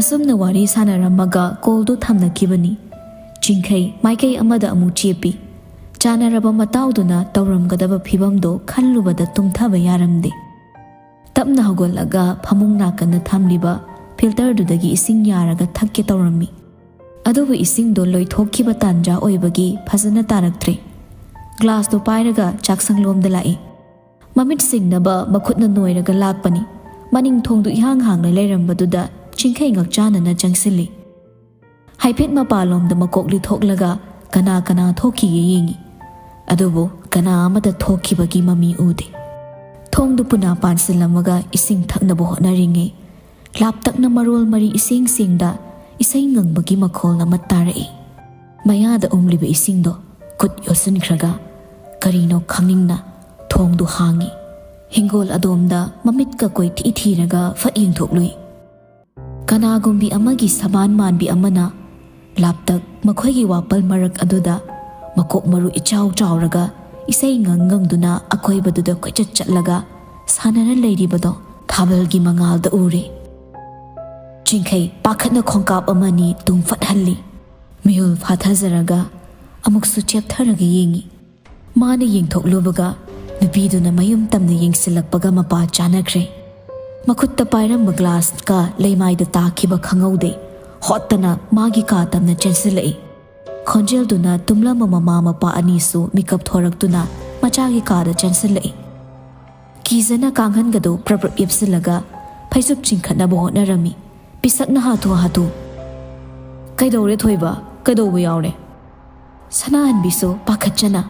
ꯑꯁꯨꯝꯅ ꯋꯥꯔꯤ ꯁꯥꯟꯅꯔꯝꯃꯒ ꯀꯣꯜꯗꯨ ꯊꯝꯅꯈꯤꯕꯅꯤ꯫ ꯆꯤꯡꯈꯩ ꯃꯥꯏꯀꯩ ꯑꯃꯗ ꯑꯃꯨꯛ ꯆꯦꯞꯄꯤ꯫ ꯆꯥꯟꯅꯔꯕ ꯃꯇꯥꯎꯗꯨꯅ ꯇꯧꯔꯝꯒꯗꯕ ꯐꯤꯕꯝꯗꯣ ꯈꯜꯂꯨꯕꯗ ꯇꯨꯝꯊꯕ ꯌꯥꯔꯝꯗꯦ꯫ ꯇꯞꯅ ꯍꯧꯒꯠꯂꯒ ꯐꯃꯨꯡ ꯅꯥꯀꯟꯗ ꯊꯝꯂꯤꯕ ꯐꯤꯜꯇꯔꯗꯨꯗꯒꯤ ꯏꯁꯤꯡ ꯌꯥꯔꯒ ꯊꯛꯀꯦ ꯇꯧꯔꯝꯃꯤ꯫ ꯑꯗꯨꯕꯨ ꯏꯁꯤꯡꯗꯣ ꯂꯣꯏꯊꯣꯛꯈꯤꯕ ꯇꯥꯟꯖꯥ ꯑꯣꯏꯕꯒꯤ ꯐꯖꯅ ꯇꯥꯔꯛꯇ꯭ꯔꯦ꯫ ꯒ꯭ꯂꯥꯁꯇꯣ ꯄꯥꯏꯔꯒ ꯆꯥꯛꯁꯪꯂꯣꯝꯗ ꯂꯥꯛꯏ꯫ ꯃꯃꯤꯠ ꯁꯤꯡꯅꯕ ꯃꯈꯨꯠꯅ ꯅꯣꯏꯔꯒ ꯂꯥꯛꯄꯅꯤ꯫ ꯃꯅꯤꯡ ꯊꯣꯡꯗꯨ ꯏꯍꯥꯡ ꯍꯥꯡꯅ ꯂꯩꯔꯝꯕꯗꯨꯗ ꯆꯤꯡꯈꯩ ꯉꯛꯆꯥꯟꯅꯅ ꯆꯪꯁꯤꯜꯂꯤ꯫ ꯍꯥꯏꯐꯦꯠ ꯃꯄꯥꯟꯂꯣꯝꯗ ꯃꯀꯣꯛ ꯂꯤꯊꯣꯛꯂꯒ ꯀꯅꯥ ꯀꯅꯥ ꯊꯣꯛꯈꯤꯒꯦ ꯌꯦꯡꯉꯤ꯫ ꯑꯗꯨꯕꯨ ꯀꯅꯥ ꯑꯃꯠꯇ ꯊꯣꯛꯈꯤꯕꯒꯤ ꯃꯃꯤ ꯎꯗꯦ꯫ ꯊꯣꯡꯗꯨ ꯄꯨꯅꯥ ꯄꯥꯟꯁꯤꯜꯂꯝꯃꯒ ꯏꯁꯤꯡ ꯊꯛꯅꯕ ꯍꯣꯠꯅꯔꯤꯉꯩ, ꯂꯥꯞꯇꯛꯅ ꯃꯔꯣꯜ ꯃꯔꯤ ꯏꯁꯦꯡ ꯁꯦꯡꯗ ꯏꯁꯩ ꯉꯪꯕꯒꯤ ꯃꯈꯣꯜ ꯑꯃ ꯇꯥꯔꯛꯏ꯫ ꯃꯌꯥꯗ ꯎꯝꯂꯤꯕ ꯏꯁꯤꯡꯗꯣ ꯈꯨꯠ ꯌꯣꯠꯁꯤꯟꯈ꯭ꯔꯒ ꯀꯔꯤꯅꯣ ꯈꯪꯅꯤꯡꯅ ꯊꯣꯡꯗꯨ ꯍꯥꯡꯉꯤ꯫ ꯍꯤꯡꯒꯣꯜ ꯑꯗꯣꯝꯗ ꯃꯃꯤꯠꯀ ꯀꯣꯏꯊꯤ ꯊꯤꯔꯒ ꯐꯠ ꯌꯦꯡꯊꯣꯛꯂꯨꯏ꯫ ꯀꯅꯥꯒꯨꯝꯕꯤ ꯑꯃꯒꯤ ꯁꯕꯥꯟ ꯃꯥꯟꯕꯤ ꯑꯃꯅ ꯂꯥꯞꯇꯛ ꯃꯈꯣꯏꯒꯤ ꯋꯥꯄꯜ ꯃꯔꯛ ꯑꯗꯨꯗ ꯃꯀꯣꯛ ꯃꯔꯨ ꯏꯆꯥꯎ ꯆꯥꯎꯔꯒ ꯏꯁꯩ ꯉꯪ ꯉꯪꯗꯨꯅ ꯑꯀꯣꯏꯕꯗꯨꯗ ꯀꯣꯏꯆꯠ ꯆꯠꯂꯒ ꯁꯥꯟꯅꯔ ꯂꯩꯔꯤꯕꯗꯣ ꯊꯥꯕꯜꯒꯤ ꯃꯉꯥꯜꯗ ꯎꯔꯦ꯫ ꯆꯤꯡꯈꯩ ꯄꯥꯈꯠꯅ ꯈꯣꯡꯀꯥꯞ ꯑꯃꯅꯤ ꯇꯨꯡ ꯐꯠꯍꯜꯂꯤ꯫ ꯃꯤꯍꯨꯜ ꯐꯥꯊꯖꯔꯒ ꯑꯃꯨꯛꯁꯨ ꯆꯦꯞꯊꯔꯒ ꯌꯦꯡꯉꯤ꯫ ꯃꯥꯅ ꯌꯦꯡꯊꯣꯛꯂꯨꯕꯒ ꯅꯨꯄꯤꯗꯨꯅ ꯃꯌꯨꯝ ꯇꯝꯅ ꯌꯦꯡꯁꯤꯜꯂꯛꯄꯒ ꯃꯄꯥ ꯆꯥꯅꯈ꯭ꯔꯦ꯫ ꯃꯈꯨꯠꯇ ꯄꯥꯏꯔꯝꯕ ꯒ꯭ꯂꯥꯁꯀ ꯂꯩꯃꯥꯏꯗ ꯇꯥꯈꯤꯕ ꯈꯪꯍꯧꯗꯦ꯫ ꯍꯣꯠꯇꯅ ꯃꯥꯒꯤ ꯀꯥ ꯇꯝꯅ ꯆꯦꯟꯁꯤꯜꯂꯛꯏ꯫ ꯈꯣꯟꯖꯦꯜꯗꯨꯅ ꯇꯨꯝꯂꯝꯕ ꯃꯃꯥ ꯃꯄꯥ ꯑꯅꯤꯁꯨ ꯃꯤꯀꯞ ꯊꯣꯔꯛꯇꯨꯅ ꯃꯆꯥꯒꯤ ꯀꯥꯗ ꯆꯦꯟꯁꯤꯜꯂꯛꯏ꯫ ꯀꯤꯖꯅ ꯀꯥꯡꯍꯟꯒꯗꯨ ꯄ꯭ꯔꯞ ꯄ꯭ꯔꯞ ꯌꯦꯞꯁꯤꯜꯂꯒ ꯐꯩꯖꯨꯞ ꯆꯤꯡꯈꯠꯅꯕ ꯍꯣꯠꯅꯔꯝꯃꯤ꯫ ꯄꯤꯁꯛꯅ ꯍꯥꯊꯨ ꯍꯥꯊꯨ, "ꯀꯩꯗꯧꯔꯦ ꯊꯣꯏꯕ? ꯀꯩꯗꯧꯕ ꯌꯥꯎꯔꯦ?" ꯁꯅꯥꯍꯟꯕꯤꯁꯨ ꯄꯥꯈꯠꯆꯅ,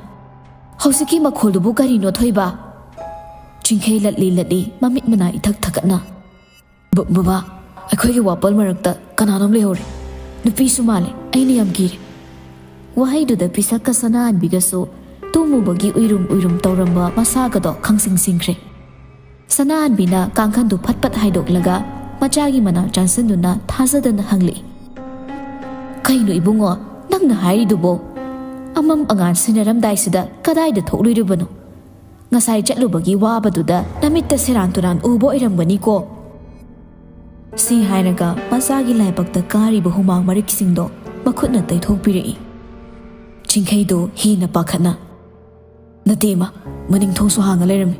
"ꯍꯧꯖꯤꯛꯀꯤ ꯃꯈꯣꯜꯗꯨꯕꯨ ꯀꯔꯤꯅꯣ, ꯊꯣꯏꯕ?" ꯆꯤꯡꯈꯩ ꯂꯠꯂꯤ ꯂꯠꯂꯤ, ꯃꯃꯤꯠ ꯃꯅꯥ ꯏꯊꯛ ꯊꯛꯀꯠꯅ, "ꯕ-, ꯕꯕꯥ, ꯑꯩꯈꯣꯏꯒꯤ ꯋꯥꯄꯜ ꯃꯔꯛꯇ ꯀꯅꯥꯅꯣꯝ ꯂꯩꯍꯧꯔꯦ꯫ ꯅꯨꯄꯤꯁꯨ ꯃꯥꯜꯂꯦ꯫ ꯑꯩꯅ ꯌꯥꯝ ꯀꯤꯔꯦ꯫" ꯋꯥꯍꯩꯗꯨꯗ ꯄꯤꯁꯛꯀ ꯁꯅꯥꯍꯟꯕꯤꯒꯁꯨ ꯇꯨꯝꯃꯨꯕꯒꯤ ꯎꯏꯔꯨꯝ ꯎꯏꯔꯨꯝ ꯇꯧꯔꯝꯕ ꯃꯁꯥꯒꯗꯣ ꯈꯪꯁꯤꯡ ꯁꯤꯡꯈ꯭ꯔꯦ꯫ ꯁꯅꯥꯍꯟꯕꯤꯅ ꯀꯥꯡꯈꯟꯗꯨ ꯐꯠ ꯐꯠ ꯍꯥꯏꯗꯣꯛꯂꯒ ꯃꯆꯥꯒꯤ ꯃꯅꯥꯛ ꯆꯪꯁꯤꯟꯗꯨꯅ ꯊꯥꯖꯗꯅ ꯍꯪꯂꯛꯏ, "ꯀꯩꯅꯣ ꯏꯕꯨꯡꯉꯣ, ꯅꯪꯅ ꯍꯥꯏꯔꯤꯗꯨꯕꯣ? ꯑꯃꯝ ꯑꯉꯥꯟ ꯁꯤꯟꯅꯔꯝꯗꯥꯏꯁꯤꯗ ꯀꯗꯥꯏꯗ ꯊꯣꯛꯂꯨꯔꯤꯕꯅꯣ? ꯉꯁꯥꯏ ꯆꯠꯂꯨꯕꯒꯤ ꯋꯥꯕꯗꯨꯗ ꯅꯃꯤꯠꯇ ꯁꯦꯔꯥꯟ ꯇꯨꯔꯥꯟ ꯎꯕ ꯑꯣꯏꯔꯝꯒꯅꯤꯀꯣ?" ꯁꯤ ꯍꯥꯏꯔꯒ ꯃꯆꯥꯒꯤ ꯂꯥꯏꯕꯛꯇ ꯀꯥꯔꯤꯕ ꯍꯨꯃꯥꯡ ꯃꯔꯤꯛꯁꯤꯡꯗꯣ ꯃꯈꯨꯠꯅ ꯇꯩꯊꯣꯛꯄꯤꯔꯛꯏ꯫ ꯆꯤꯡꯈꯩꯗꯣ ꯍꯦꯟꯅ ꯄꯥꯈꯠꯅ, "ꯅꯠꯇꯦ ꯏꯃꯥ, ꯃꯅꯤꯡ ꯊꯣꯡꯁꯨ ꯍꯥꯡꯉ ꯂꯩꯔꯝꯃꯤ꯫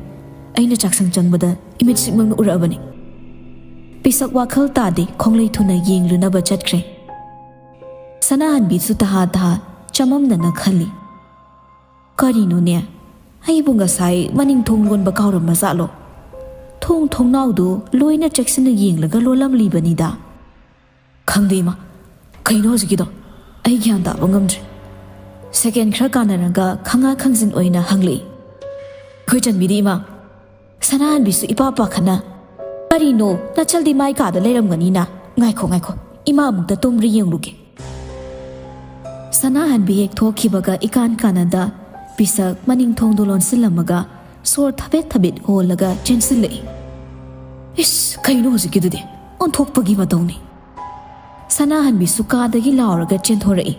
ꯑꯩꯅ ꯆꯥꯛꯁꯪ ꯆꯪꯕꯗ ꯏꯃꯤꯠꯁꯤꯡꯃꯛꯅ ꯎꯔꯛꯑꯕꯅꯤ꯫" ꯄꯤꯁꯛ ꯋꯥꯈꯜ ꯇꯥꯗꯦ, ꯈꯣꯡꯂꯩ ꯊꯨꯅ ꯌꯦꯡꯂꯨꯅꯕ ꯆꯠꯈ꯭ꯔꯦ꯫ ꯁꯅꯥꯍꯟꯕꯤꯁꯨ ꯇꯍꯥ ꯇꯍꯥ ꯆꯃꯝꯅꯅ ꯈꯜꯂꯤ, "ꯀꯔꯤꯅꯣꯅꯦ? ꯑꯩꯕꯨ ꯉꯁꯥꯏ ꯃꯅꯤꯡ ꯊꯣꯡ ꯂꯣꯟꯕ ꯀꯥꯎꯔꯝꯕ ꯖꯥꯠꯂꯣ? ꯊꯣꯡ ꯊꯣꯡꯅꯥꯎꯗꯨ ꯂꯣꯏꯅ ꯆꯦꯛꯁꯤꯟꯅ ꯌꯦꯡꯂꯒ ꯂꯣꯜꯂꯝꯂꯤꯕꯅꯤꯗ꯫" "ꯈꯪꯗꯦ ꯏꯃꯥ, ꯀꯩꯅꯣ ꯍꯧꯖꯤꯛꯀꯤꯗꯣ? ꯑꯩ ꯒ꯭ꯌꯥꯟ ꯇꯥꯕ ꯉꯝꯗ꯭ꯔꯦ꯫" ꯁꯦꯀꯦꯟ ꯈꯔ ꯀꯥꯟꯅꯔꯒ ꯈꯪꯉꯥ ꯈꯪꯖꯤꯟ ꯑꯣꯏꯅ ꯍꯪꯂꯛꯏ, "ꯑꯩꯈꯣꯏ ꯆꯟꯕꯤꯗꯤ ꯏꯃꯥ?" ꯁꯅꯥꯍꯟꯕꯤꯁꯨ ꯏꯄꯥ ꯄꯥꯈꯠꯅ, "ꯀꯔꯤꯅꯣ, ꯅꯆꯜꯗꯤ ꯃꯥꯏ ꯀꯥꯗ ꯂꯩꯔꯝꯒꯅꯤꯅ꯫ ꯉꯥꯏꯈꯣ, ꯉꯥꯏꯈꯣ, ꯏꯃꯥ ꯑꯃꯨꯛꯇ ꯇꯨꯝꯕ꯭ꯔꯥ ꯌꯦꯡꯂꯨꯒꯦ꯫" ꯁꯅꯥꯍꯟꯕꯤ ꯍꯦꯛ ꯊꯣꯛꯈꯤꯕꯒ ꯏꯀꯥꯟ ꯀꯥꯟꯅꯗ ꯄꯤꯁꯛ ꯃꯅꯤꯡ ꯊꯣꯡꯗꯨ ꯂꯣꯟꯁꯤꯜꯂꯝꯃꯒ ꯁꯣꯔ ꯊꯕꯦꯠ ꯊꯕꯦꯠ ꯍꯣꯜꯂꯒ ꯆꯦꯟꯁꯤꯜꯂꯛꯏ꯫ "ꯏꯁ, ꯀꯩꯅꯣ ꯍꯧꯖꯤꯛꯀꯤꯗꯨꯗꯤ? ꯑꯣꯟꯊꯣꯛꯄꯒꯤ ꯃꯇꯧꯅꯤ꯫" ꯁꯅꯥꯍꯟꯕꯤꯁꯨ ꯀꯥꯗꯒꯤ ꯂꯥꯎꯔꯒ ꯆꯦꯟꯊꯣꯔꯛꯏ꯫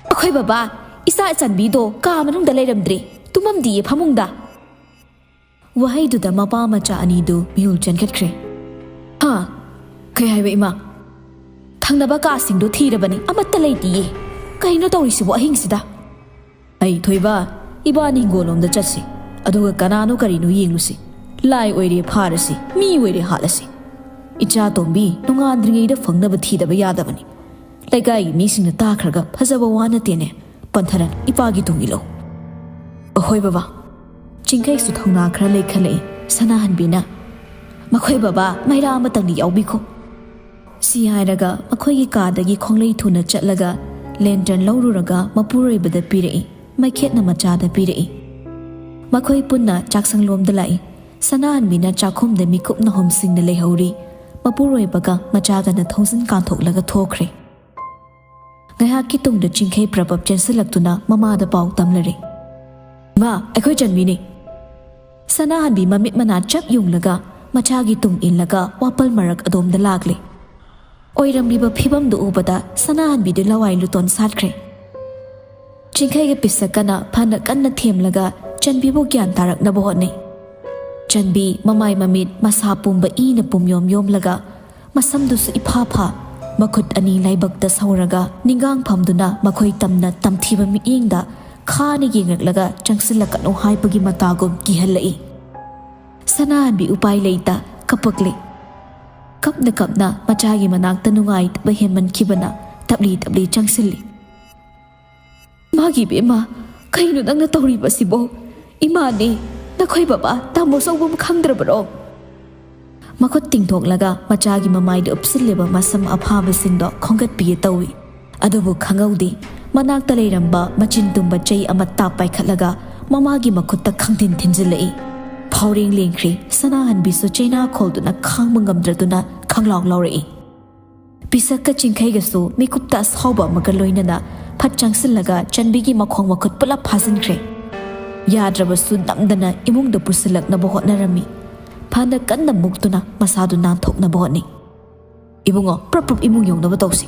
"ꯑꯩꯈꯣꯏ ꯕꯕꯥ, ꯏꯆꯥ ꯆꯟꯕꯤꯗꯣ ꯀꯥ ꯃꯅꯨꯡꯗ ꯂꯩꯔꯝꯗ꯭ꯔꯦ, ꯇꯨꯝꯃꯝꯗꯤꯌꯦ ꯐꯃꯨꯡꯗ꯫" ꯋꯥꯍꯩꯗꯨꯗ ꯃꯄꯥ ꯃꯆꯥ ꯑꯅꯤꯗꯨ ꯃꯤꯍꯨꯜ ꯆꯦꯟꯈꯠꯈ꯭ꯔꯦ꯫ "ꯍꯥ? ꯀꯩ ꯍꯥꯏꯕ ꯏꯃꯥ?" "ꯊꯪꯅꯕ ꯀꯥꯁꯤꯡꯗꯣ ꯊꯤꯔꯕꯅꯤ, ꯑꯃꯠꯇ ꯂꯩꯇꯤꯌꯦ꯫ ꯀꯩꯅꯣ ꯇꯧꯔꯤꯁꯤꯕꯣ ꯑꯍꯤꯡꯁꯤꯗ?" "ꯑꯩ ꯊꯣꯏꯕ, ꯏꯕꯥꯅꯤ ꯍꯤꯡꯒꯣꯜꯂꯣꯝꯗ ꯆꯠꯁꯤ, ꯑꯗꯨꯒ ꯀꯅꯥꯅꯣ ꯀꯔꯤꯅꯣ ꯌꯦꯡꯂꯨꯁꯤ꯫ ꯂꯥꯏ ꯑꯣꯏꯔꯦ ꯐꯥꯔꯁꯤ, ꯃꯤ ꯑꯣꯏꯔꯦ ꯍꯥꯠꯂꯁꯤ꯫ ꯏꯆꯥ ꯇꯣꯝꯕꯤ ꯅꯣꯡꯉꯥꯟꯗ꯭ꯔꯤꯉꯩꯗ ꯐꯪꯅꯕ ꯊꯤꯗꯕ ꯌꯥꯗꯕꯅꯤ꯫ ꯂꯩꯀꯥꯏꯒꯤ ꯃꯤꯁꯤꯡꯅ ꯇꯥꯈ꯭ꯔꯒ ꯐꯖꯕ ꯋꯥ ꯅꯠꯇꯦꯅꯦ꯫ ꯄꯟꯊꯔꯟ, ꯏꯄꯥꯒꯤ ꯇꯨꯡ ꯏꯜꯂꯣ꯫" "ꯑꯍꯣꯏ ꯕꯕꯥ꯫" ꯆꯤꯡꯈꯩꯁꯨ ꯊꯧꯅꯥ ꯈꯔ ꯂꯩꯈꯠꯂꯛꯏ꯫ ꯁꯅꯥꯍꯟꯕꯤꯅ, "ꯃꯈꯣꯏ ꯕꯕꯥ, ꯃꯩꯔꯥ ꯑꯃꯇꯪꯗꯤ ꯌꯥꯎꯕꯤꯈꯣ꯫" ꯁꯤ ꯍꯥꯏꯔꯒ ꯃꯈꯣꯏꯒꯤ ꯀꯥꯗꯒꯤ ꯈꯣꯡꯂꯩ ꯊꯨꯅ ꯆꯠꯂꯒ ꯂꯦꯟꯇꯔꯟ ꯂꯧꯔꯨꯔꯒ ꯃꯄꯨꯔꯣꯏꯕꯗ ꯄꯤꯔꯛꯏ꯫ ꯃꯩꯈꯦꯠꯅ ꯃꯆꯥꯗ ꯄꯤꯔꯛꯏ꯫ ꯃꯈꯣꯏ ꯄꯨꯟꯅ ꯆꯥꯛꯁꯪꯂꯣꯝꯗ ꯂꯥꯛꯏ꯫ ꯁꯅꯥꯍꯟꯕꯤꯅ ꯆꯥꯛꯈꯨꯝꯗ ꯃꯤꯀꯨꯞꯅ ꯍꯣꯝꯁꯤꯡꯅ ꯂꯩꯍꯧꯔꯤ꯫ ꯃꯄꯨꯔꯣꯏꯕꯒ ꯃꯆꯥꯒꯅ ꯊꯣꯡꯖꯤꯟ ꯀꯥꯟꯊꯣꯛꯂꯒ ꯊꯣꯛꯈ꯭ꯔꯦ꯫ ꯉꯥꯏꯍꯥꯛꯀꯤ ꯇꯨꯡꯗ ꯆꯤꯡꯈꯩ ꯄ꯭ꯔꯕꯞ ꯆꯦꯟꯁꯤꯜꯂꯛꯇꯨꯅ ꯃꯃꯥꯗ ꯄꯥꯎ ꯇꯝꯂꯔꯦ꯫ "ꯏꯃꯥ, ꯑꯩꯈꯣꯏ ꯆꯟꯕꯤꯅꯦ!" ꯁꯅꯥꯍꯟꯕꯤ ꯃꯃꯤꯠ ꯃꯅꯥ ꯆꯞ ꯌꯨꯡꯂꯒ ꯃꯆꯥꯒꯤ ꯇꯨꯡ ꯏꯜꯂꯒ ꯋꯥꯄꯜ ꯃꯔꯛ ꯑꯗꯣꯝꯗ ꯂꯥꯛꯂꯦ꯫ ꯑꯣꯏꯔꯝꯂꯤꯕ ꯐꯤꯕꯝꯗꯨ ꯎꯕꯗ ꯁꯅꯥꯍꯟꯕꯤꯗꯨ ꯂꯋꯥꯏ ꯂꯨꯇꯣꯟ ꯁꯥꯠꯈ꯭ꯔꯦ꯫ ꯆꯤꯡꯈꯩꯒ ꯄꯤꯁꯛꯀꯅ ꯐꯅ ꯀꯟꯅ ꯊꯦꯝꯂꯒ ꯆꯟꯕꯤꯕꯨ ꯒ꯭ꯌꯥꯟ ꯇꯥꯔꯛꯅꯕ ꯍꯣꯠꯅꯩ꯫ ꯆꯟꯕꯤ ꯃꯃꯥꯏ ꯃꯃꯤꯠ ꯃꯁꯥ ꯄꯨꯝꯕ ꯏꯅ ꯄꯨꯝꯌꯣꯝ ꯌꯣꯝꯂꯒ, ꯃꯁꯝꯗꯨꯁꯨ ꯏꯐꯥ ꯐꯥ, ꯃꯈꯨꯠ ꯑꯅꯤ ꯂꯥꯏꯕꯛꯇ ꯁꯧꯔꯒ ꯅꯤꯡꯒꯥꯡ ꯐꯝꯗꯨꯅ ꯃꯈꯣꯏ ꯇꯝꯅ ꯇꯝꯊꯤꯕ ꯃꯤꯠꯌꯦꯡꯗ ꯈꯥꯅ ꯌꯦꯡꯂꯛꯂꯒ ꯆꯪꯁꯤꯜꯂꯛꯀꯅꯨ ꯍꯥꯏꯕꯒꯤ ꯃꯇꯥꯒꯨꯝ ꯀꯤꯍꯜꯂꯛꯏ꯫ ꯁꯅꯥꯍꯟꯕꯤ ꯎꯄꯥꯏ ꯂꯩꯇ ꯀꯞꯄꯛꯂꯦ꯫ ꯀꯞꯅ ꯀꯞꯅ ꯃꯆꯥꯒꯤ ꯃꯅꯥꯛꯇ ꯅꯨꯡꯉꯥꯏꯇꯕ ꯍꯦꯟꯃꯟꯈꯤꯕꯅ ꯇꯞꯂꯤ ꯇꯞꯂꯤ ꯆꯪꯁꯤꯜꯂꯤ꯫ "ꯃꯥꯒꯤ ꯏꯕꯦꯝꯃ, ꯀꯩꯅꯣ ꯅꯪꯅ ꯇꯧꯔꯤꯕꯁꯤꯕꯣ? ꯏꯃꯥꯅꯦ, ꯅꯈꯣꯏ ꯕꯕꯥ ꯇꯥꯃꯣ ꯆꯧꯕꯕꯨ ꯈꯪꯗ꯭ꯔꯕꯔꯣ?" ꯃꯈꯨꯠ ꯇꯤꯡꯊꯣꯛꯂꯒ ꯃꯆꯥꯒꯤ ꯃꯃꯥꯏꯗ ꯎꯞꯁꯤꯜꯂꯤꯕ ꯃꯁꯝ ꯑꯐꯥꯕꯁꯤꯡꯗꯣ ꯈꯣꯝꯒꯠꯄꯤꯌꯦ ꯇꯧꯏ꯫ ꯑꯗꯨꯕꯨ ꯈꯪꯍꯧꯗꯦ, ꯃꯅꯥꯛꯇ ꯂꯩꯔꯝꯕ ꯃꯆꯤꯟ ꯇꯨꯝꯕ ꯆꯩ ꯑꯃ ꯇꯥꯞ ꯄꯥꯏꯈꯠꯂꯒ ꯃꯃꯥꯒꯤ ꯃꯈꯨꯠꯇ ꯈꯪꯊꯤꯟ ꯊꯤꯟꯖꯤꯜꯂꯛꯏ꯫ ꯐꯥꯎꯔꯦꯡ ꯂꯦꯡꯈ꯭ꯔꯦ꯫ ꯁꯅꯥꯍꯟꯕꯤꯁꯨ ꯆꯩꯅꯥ ꯈꯣꯜꯗꯨꯅ ꯈꯥꯡꯕ ꯉꯝꯗ꯭ꯔꯗꯨꯅ ꯈꯪꯂꯥꯎ ꯂꯥꯎꯔꯛꯏ꯫ ꯄꯤꯁꯛꯀ ꯆꯤꯡꯈꯩꯒꯁꯨ ꯃꯤꯀꯨꯞꯇ ꯑꯁꯥꯎꯕ ꯑꯃꯒ ꯂꯣꯏꯅꯅ ꯐꯠ ꯆꯪꯁꯤꯜꯂꯒ ꯆꯟꯕꯤꯒꯤ ꯃꯈꯣꯡ ꯃꯈꯨꯠ ꯄꯨꯂꯞ ꯐꯥꯖꯤꯟꯈ꯭ꯔꯦ꯫ ꯌꯥꯗ꯭ꯔꯕꯁꯨ ꯅꯝꯗꯅ ꯏꯃꯨꯡꯗ ꯄꯨꯁꯤꯜꯂꯛꯅꯕ ꯍꯣꯠꯅꯔꯝꯃꯤ꯫ ꯐꯅ ꯀꯟꯅ ꯃꯨꯛꯇꯨꯅ ꯃꯁꯥꯗꯨ ꯅꯥꯟꯊꯣꯛꯅꯕ ꯍꯣꯠꯅꯩ꯫ "ꯏꯕꯨꯡꯉꯣ, ꯄ꯭ꯔꯞ ꯄ꯭ꯔꯞ ꯏꯃꯨꯡ ꯌꯧꯅꯕ ꯇꯧꯁꯤ!"